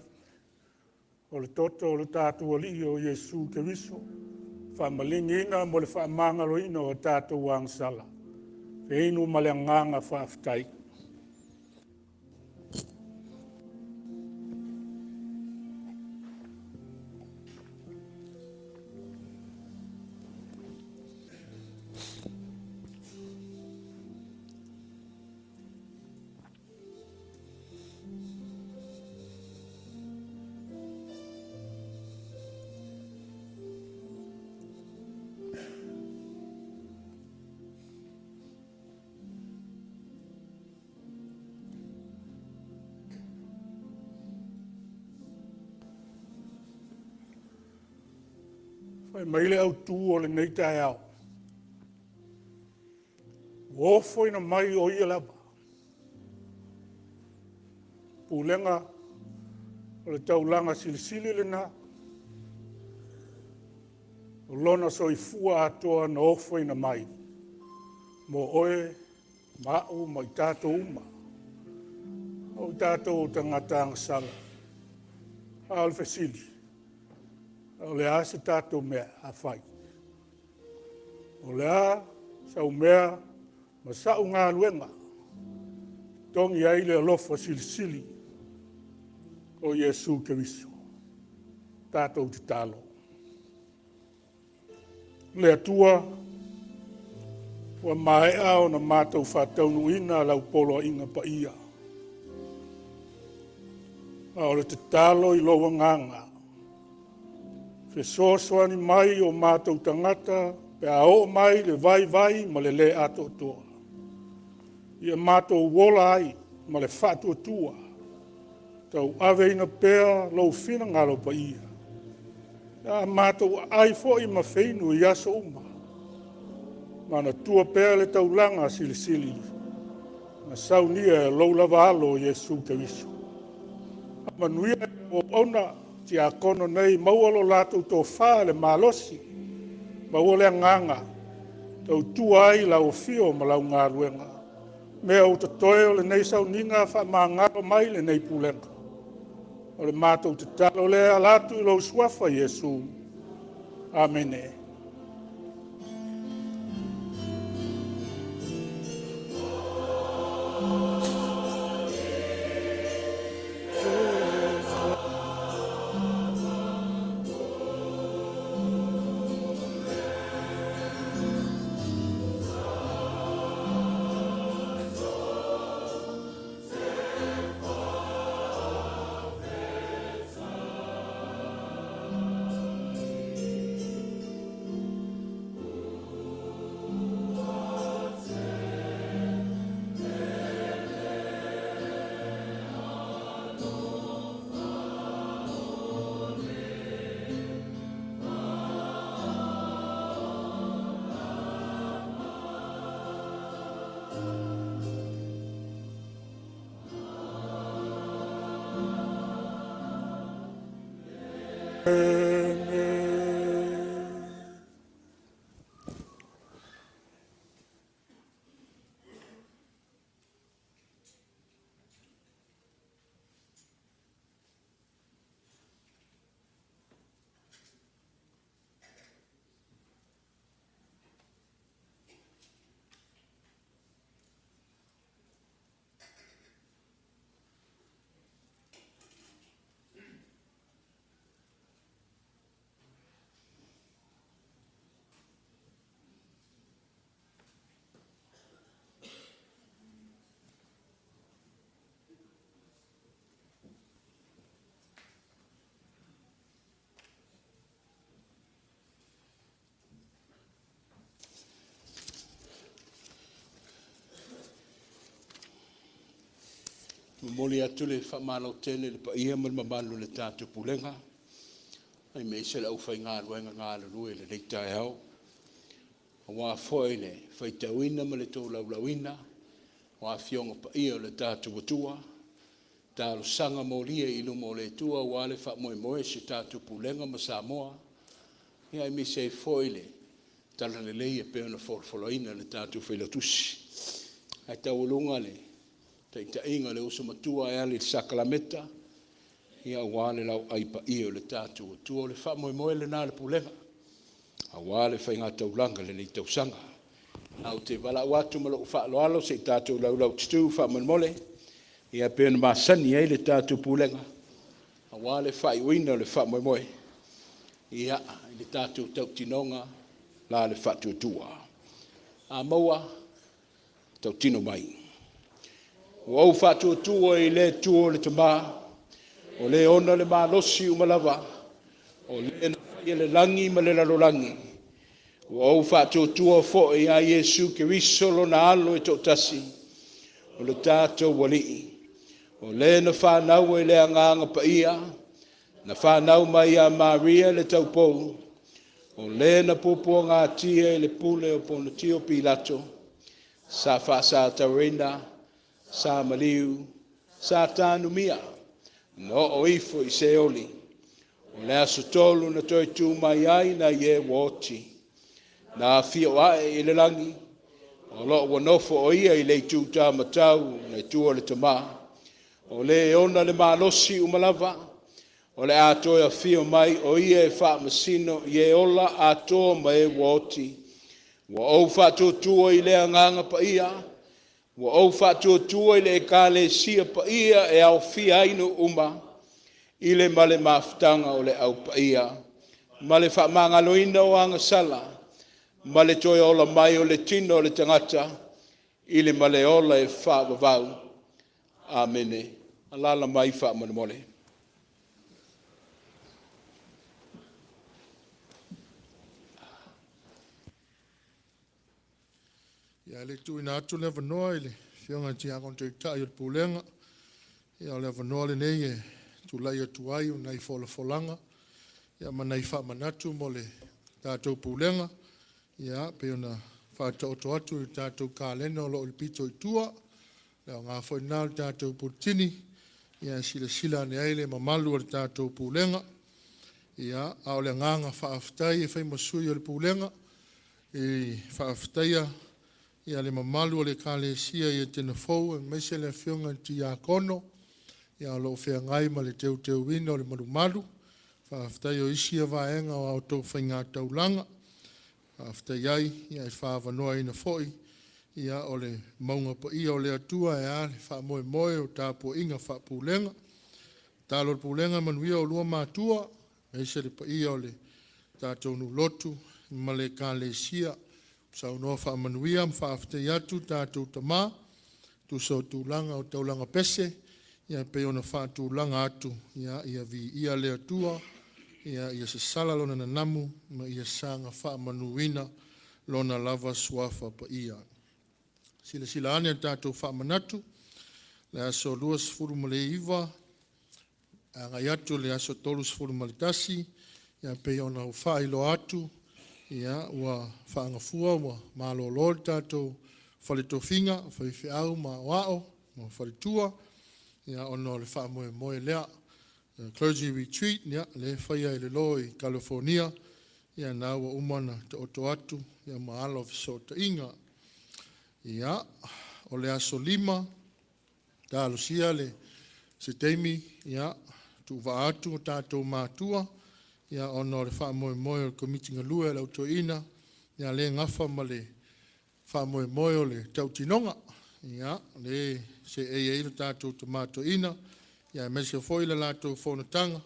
o le toto o le tatou Alii o Iesu Keriso, faamaligiina mo le faamagaloina o tatou agasala, feinu ma le agaga faafetai. Fai mai le autu o lenei taeao, ua ofoina mai o Ia lava pulega o le taulaga silisili lena, o Lona soifua atoa na ofoina mai mo oe ma au ma i tatou uma, o tatou o tagata agasala. A o le fesili, o le a se tatou mea a fai? O le a sau mea ma sau galuega e totogi ai le alofa silisili o Iesu Keriso? Tatou tatalo. Le Atua, ua maea ona matou faataunuuina lau poloaiga paia. A o le tatalo i lou agaga, fesoasoani mai o matou tagata pe a oo mai le vaivai ma le le atoatoa, ia matou ola ai ma le faatuatua, tauaveina pea lou finagalo paia, pe a matou aai foi ma feinu i aso uma, manatua pea le taulaga silisili na saunia e lou lava Alo o Iesu Keriso. Faamanuia i lau auauna tiakono nei, maua lo latou tofa i le malosi, maua le agaga e tautua ai i lau afio ma lau galuega. Mea ua totoe o lenei sauniga, faamagalo mai lenei pulega. O le matou tatalo lea e ala atu i lou Suafa Iesu. Amene. Momoli atu le faamalo tele i le paia ma le mamalu o le tatou Pulega, aemaise le aufaigaluega galulue i lenei taeao, aua foi le faitauina ma le tolaulauina o Afioga Paia o le tatou Atua, talosaga molia i luma o le Atua aua le faamoemoe o si tatou Pulega ma Samoa, ia aemaise ai foi le Talalelei e pei ona folafolaina e le tatou Failautusi. Ae taualuga le taitaiga a le uso matua e ala i le sakalameta, ia aua le lauaai paia o le tatou Atua. O le faamoemoe lena o le Pulega aua le faigataulaga i lenei tausaga. Ae ou te valaau atu ma lou faaaloalo se i tatou laulaututu faamolemole, ia pei ona masani ai le tatou Pulega aua le faaiuina o le faamoemoe i le tatou tautinoga la le Faatuatua. A maua, tautino mai. Ua ou faatuatua i le Atua le Tama, o Le ona le malosi uma lava, o Le na faia le lagi ma le lalolagi. Ua ou faatuatua foi ia Iesu Keriso Lona Alo e toatasi, o le tatou Alii, o Le na fanau i le Agaga Paia, na fanau mai ia Maria le Taupou, o Le na puapuagatia i le pule o Ponitio Pilato, sa faasatauaina, sa maliu, sa tanumia, na oo ifo i Seoli, o le aso tolu na toe tu mai ai nai e ua oti, na afio ae i le lagi, o lo o ua nofo o Ia i le ituta matau i le Atua le Tama, o Le e ona le malosi uma lava, o le a toe afio mai o Ia e faamasino i e ola atoa ma e ua oti. Ua ou faatuatua i le Agaga Paia, ua ou faatuatua i le Ekalesia Paia e aofia ai nuu uma, i le ma le mafutaga o le Au Paia, ma le faamagaloina o agasala, ma le toe ola mai o le tino o le tagata, i le ma le ola e faavavau. Amene. Alaala mai faamolemole. Ia, ae le i tuuina atu le avanoa i le Afioga i le Tiakono Taitai o le Pulega, ia o le avanoa lenei e tulai atu ai o nai folafolaga ma nai faamanatu mo le tatou Pulega, ia, pei ona faataoto atu i le tatou kalena o lo o i le pito i tua. O le aoga foi lena o le tatou Puletini, e silasila ane ai le mamalu o le tatou Pulega. Ia, a o le agaga faafetai e fai ma sui o le Pulega e faafetaia le mamalu o le Ekalesia i Etena Fou aemaise le Afioga i le Tiakono o lo o feagai ma le teuteuina o le malumalu. Faafetai o isi ia vaega o a outou faigataulaga. Faafetai ai i le faaavanoaina foi o le mauga paia o le Atua e a le faamoemoe o tapuaiga faapulega. Tatalo a le Pulega, manuia oulua matua, aemaise le paia o le tatou nuu lotu ma le Ekalesia. Saunoa faamanuia ma faafetai atu tatou tama, tusa o tulaga o taulaga pese, ia pei ona faatulaga atu, ia viia le Atua, ia sasala lona nanamu ma ia saga faamanuina lona lava suafa paia. Silasila ane i le tatou faamanatu, le aso 29 agai atu i le aso 31, ia pei ona ou faailoa atu, ia ua faagafua ua malolo le tatou fale tofiga, o faifeau ma aoao ma faletua, ia ona o le faamoemoe lea. The Clergy Retreat, ia, lea e faia i lalo i Kalifonia, ia na ua uma ona taoto atu ia ma ala o fesootaiga. Ia, o le aso 5, talosia le se taimi, ia, tuuvaa atu o tatou matua, ia, ona o le faamoemoe o le Komiti Galue a le Au Toeaina, ia le gafa ma le faamoemoe o le tautinoga. Ia, le seei ai le tatou tama toeaina, ia aemaise foi le latou fonotaga,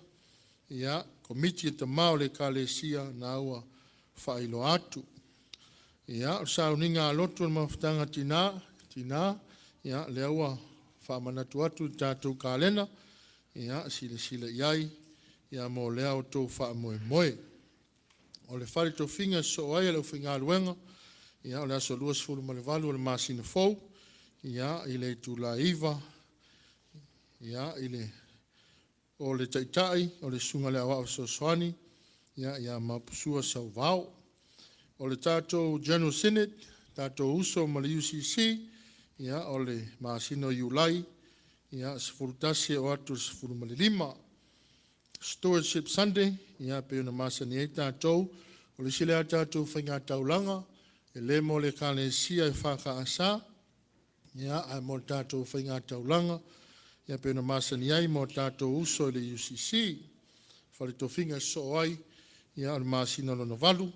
ia, Komiti a Tama o le Ekalesia, na ua faailoa atu. Ia, o le sauniga a lotu o le mafutaga a tina, tina, ia, lea ua faamanatu atu i le tatou kalena, ia, silasila i ai, ia, mo lea outou faamoemoe. O le fale tofiga e sosoo ai e le aufaigaluega, ia, o le aso 28 o le masina fou, ia, i le itula e 9, ia, i le o le taitai, o le susuga i le Aoao Fesoasoani, ia Maposua Sauvao. O le tatou General Synod, tatou uso ma le UCC, ia, o le masina o Iulai, ia, 11 e oo atu i le 15. Stewardship Sunday, ia, pei ona masani ai tatou, o le isi lea tatou faigataulaga, e le mo le Ekalesia EFKS, Ia, ae mo le tatou faigataulaga, ia pei ona masani ai ma o tatou uso i le UCC, fale tofiga e sosoo ai, ia o le masina lona 8,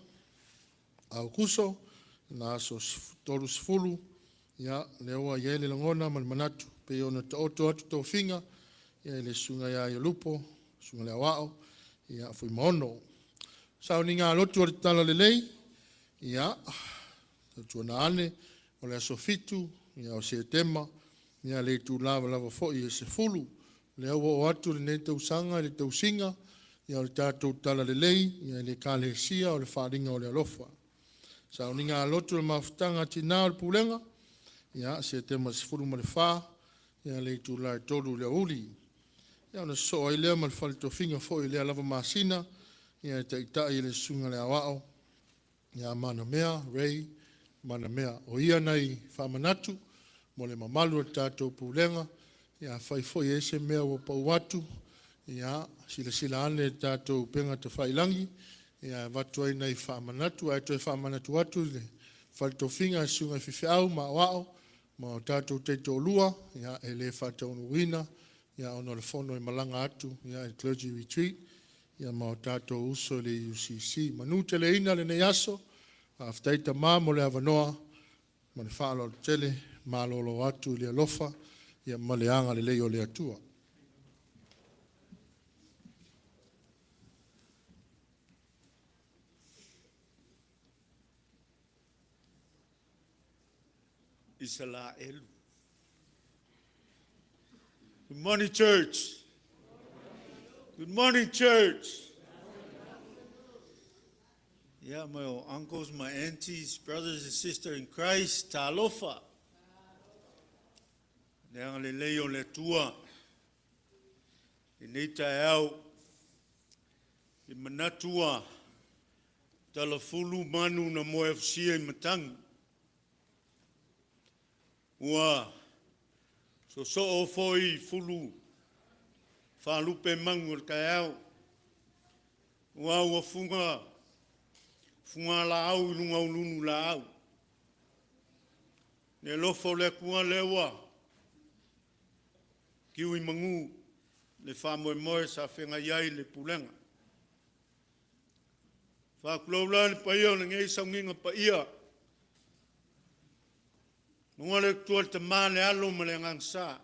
Aokuso, na aso 30, ia, lea ua i ai le lagona ma le manatu, pei ona taoto atu tofiga, ia i le susuga ia Aiolupo, susuga i le Aoao, ia Fuimaono. Sauniga lotu o le Tala Lelei, ia, tautuana ane, o le aso 7 ia, o Setema, ia le itula lava foi e 10. Lea ua oo atu lenei tausaga i le tausiga ia o le tatou Tala Lelei ia i le Ekalesia o le Faaaliga o le Alofa. Sauniga lotu o le Mafutaga a Tina o le Pulega, ia, Setema 14, ia le itula e 3 i le aoauli. Ia ona sosoo ai lea ma le fale tofiga foi i lea lava masina, ia e taitai e le susuga i le Aoao ia Manamea Ray Manamea. O ia nai faamanatu mo le mamalu o le tatou Pulega, ia afai foi e i ai se mea ua pau atu, ia silasila ane i le tatou upega tafailagi, ia e avatu ai nai faamanatu, ae toe faamanatu atu i le fale tofiga i susuga i faifeau ma aoao ma o tatou taitoalua, ia e le faataunuuina ia ona o le fono e malaga atu ia i le clergy retreat ia ma o tatou uso i le UCC. Manuteleina lenei aso, faafetai tama mo le avanoa ma le faaaloalo tele, malolo atu i le alofa ia ma le agalelei o le Atua. Isaraelu. Good morning, church. Good morning, church. Yeah, my old uncles, my aunties, brothers and sisters in Christ, talofa. Le agalelei o le Atua, lenei taeao, i manatu ua talafulu manu na moeafusia i matagi, ua soosoo foi fulu faalupe manu o le taeao, aua ua fuga fugalaau i luga o ulululaau. Le alofa o le Atua lea ua tiu i manu le faamoemoe sa feagai ai le Pulega. Faatulou la le paia o lenei sauniga paia, luga le tutu o le Tama, le Alo ma le Agaga Sa.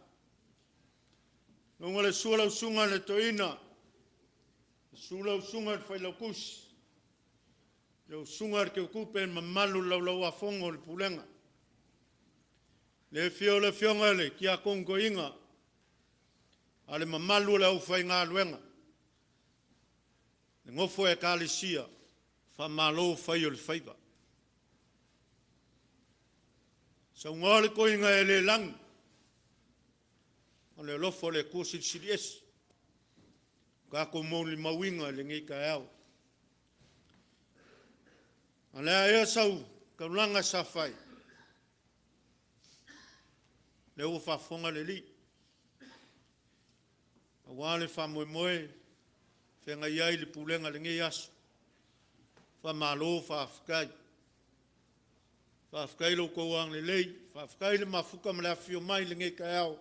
Luga le susu o lau Susuga i le Toeaina, susu lau Susuga i le Failautusi, lau Susuga i le Teutupe ma le mamalu i le Laulau-a-Fono a le Pulega. Le afio o le Afioga i le Tiakono Toeaina, a o le mamalu o le aufaigaluega, le nofo a Ekalesia, faamalo fai o le faiva. Saunoa le toeaina e le lanu, o le alofa o le Atua e silisili ese, ua tatou molimauina i lenei taeao. A o le a ea sau taulaga sa fai? Lea ua faafofoga le Alii, aua le faamoemoe e feagai ai le Pulega i lenei aso, faamalo faafetai. Faafetai i lo outou agalelei, faafetai le mafuta ma le afifio mai i lenei taeao,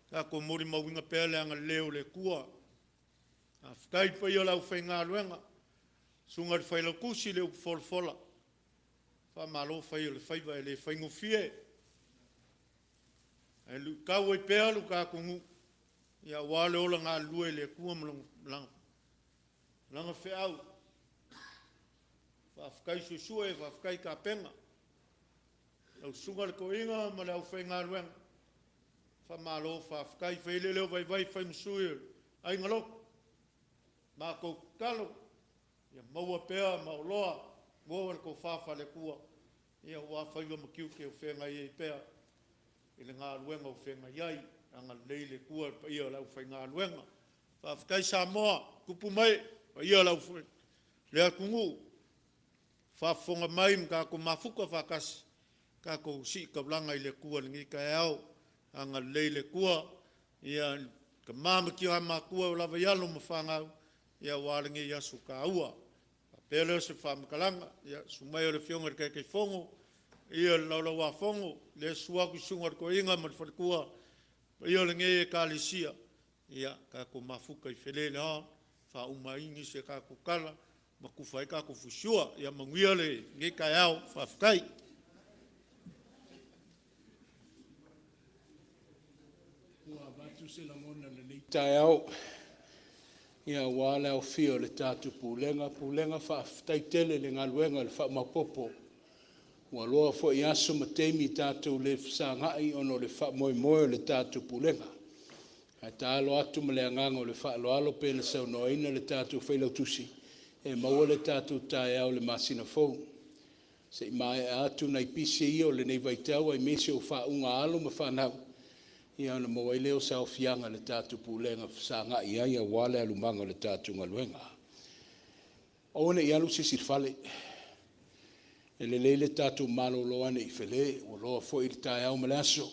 tatou molimauina pea le agalelei o le Atua. Faafetai i le paia o le aufaigaluega, susuga i le Failautusi le upu folafola, faamalo fai o le faiva, e le faigofie. Ae luitau ai pea lo tatou nuu aua le ola galulue i le Atua ma Lana feau. Faafetai suesue, faafetai tapena. Lau Susuga i le Toeaina ma le aufaigaluega, faamalo faafetai. Fai ai lea o leo vaivai e fai ma sui o le Aiga Lotu. Matou tatalo, ia maua pea ma oloa, maua le tofa faale-Atua aua faiva ma tiute o feagai ai pea i le galuega o feagai ai. Agalelei le Atua i le paia o le aufaigaluega. Faafetai Samoa, tupu ma ee, le paia o le atunuu, faafofoga mai ma tatou mafuta faatasi, tatou sii taulaga i le Atua i lenei taeao. Agalelei le Atua i tama ma tina matutua e oo lava i alo ma fanau aua lenei aso taua. Ona faapea lea o se faamatalaga, ia, susu mai o le Afioga i le Taitaifono. Paia o le Laulau-a-Fono, lea e susu atu susuga i le Toeaina ma le faletua, paia o lenei Ekalesia, ia tatou mafuta i Faleeleaoa, faauma ai nisi o tatou tala ma tufa ai tatou fusiua. Ia manuia lenei taeao, faafetai. Ua avatu se lagona i lenei taeao aua le aofia o le tatou Pulega. Pulega faafetai tele i le galuega i le faamaopoopo. Ua loa foi aso ma taimi tatou te le fesagai ona o le faamoemoe o le tatou Pulega. Ae tatalo atu ma le agaga o le faaaloalo pei ona saunoaina le tatou Failautusi, e maua le tatou taeao i le masina fou se i maea atu nai pisi ia o lenei vaitau aemaise o faauuga a alo ma fanau, ia ona maua ai lea o se aofiaga o le tatou Pulega e fesagai ai aua le alumaga o le tatou galuega. Aua ne i alu se isi i le fale, e lelei le tatou malolo ane i Fale ua loa foi le taeao ma le aso.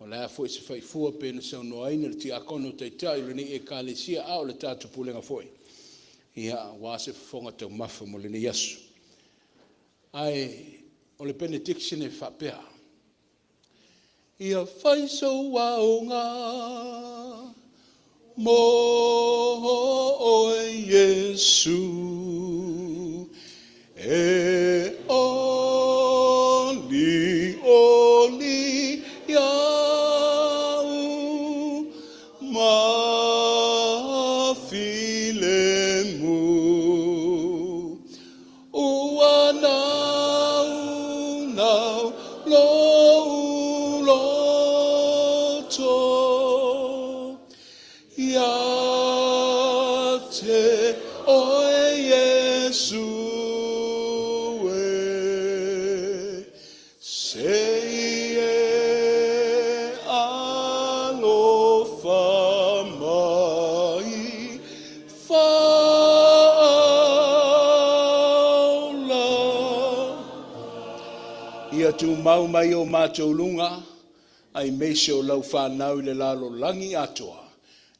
O le a foi se faifua pei ona saunoaina le Tiakono Taitai o lenei Ekalesia a o le tatou Pulega foi, aua se fofoga taumafa mo lenei aso. Ae o le benediction e faapea; Ia fai sou aoga mo oe Iesu, e olioli au ma filemu. Ua naunau lou loto ia te oe Iesu e, se i e alofa mai faaola. Ia tumau mai o matou luga, aemaise o lau fanau i le lalolagi atoa,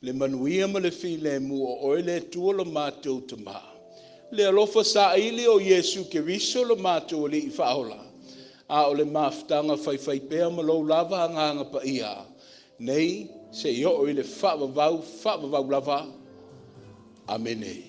le manuia ma le filemu, o oe le Atua lo matou Tama, le alofa saili o Iesu Keriso lo matou Alii Faaola, a o le mafutaga faifaipea ma lou lava Agaga Paia, nei seia oo i le faavavau faavavau lava. Amene.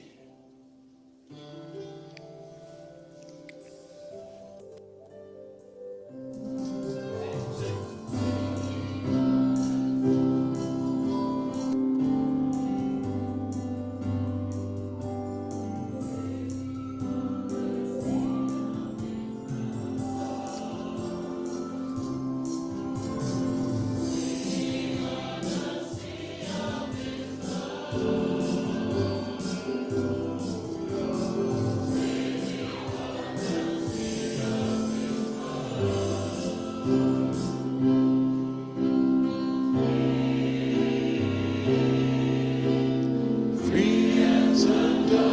Free as a dove.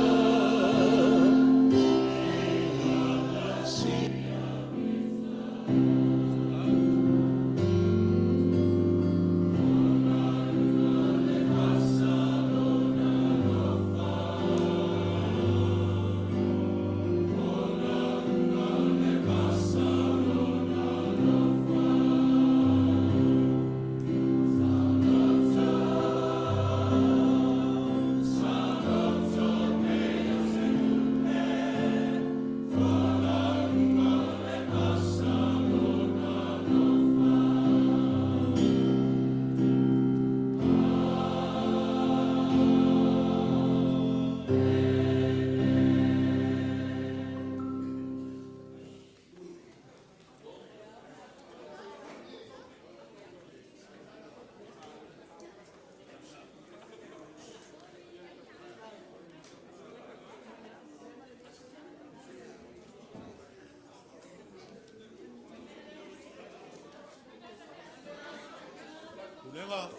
Pulega,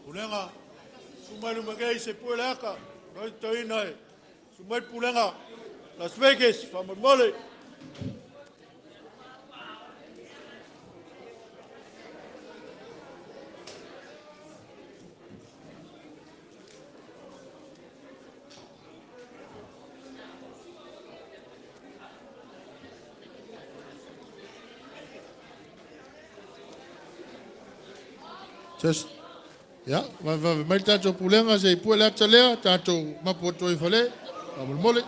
Pulega, susu mai Lumaogei se i pue le ata, oi le toeaina e, susu mai le Pulega, Las Vegas, faamolemole. Just ia, vavevave mai le tatou pulega se i pue le ata lea, tatou mapu atu ai i fale, faamolemole.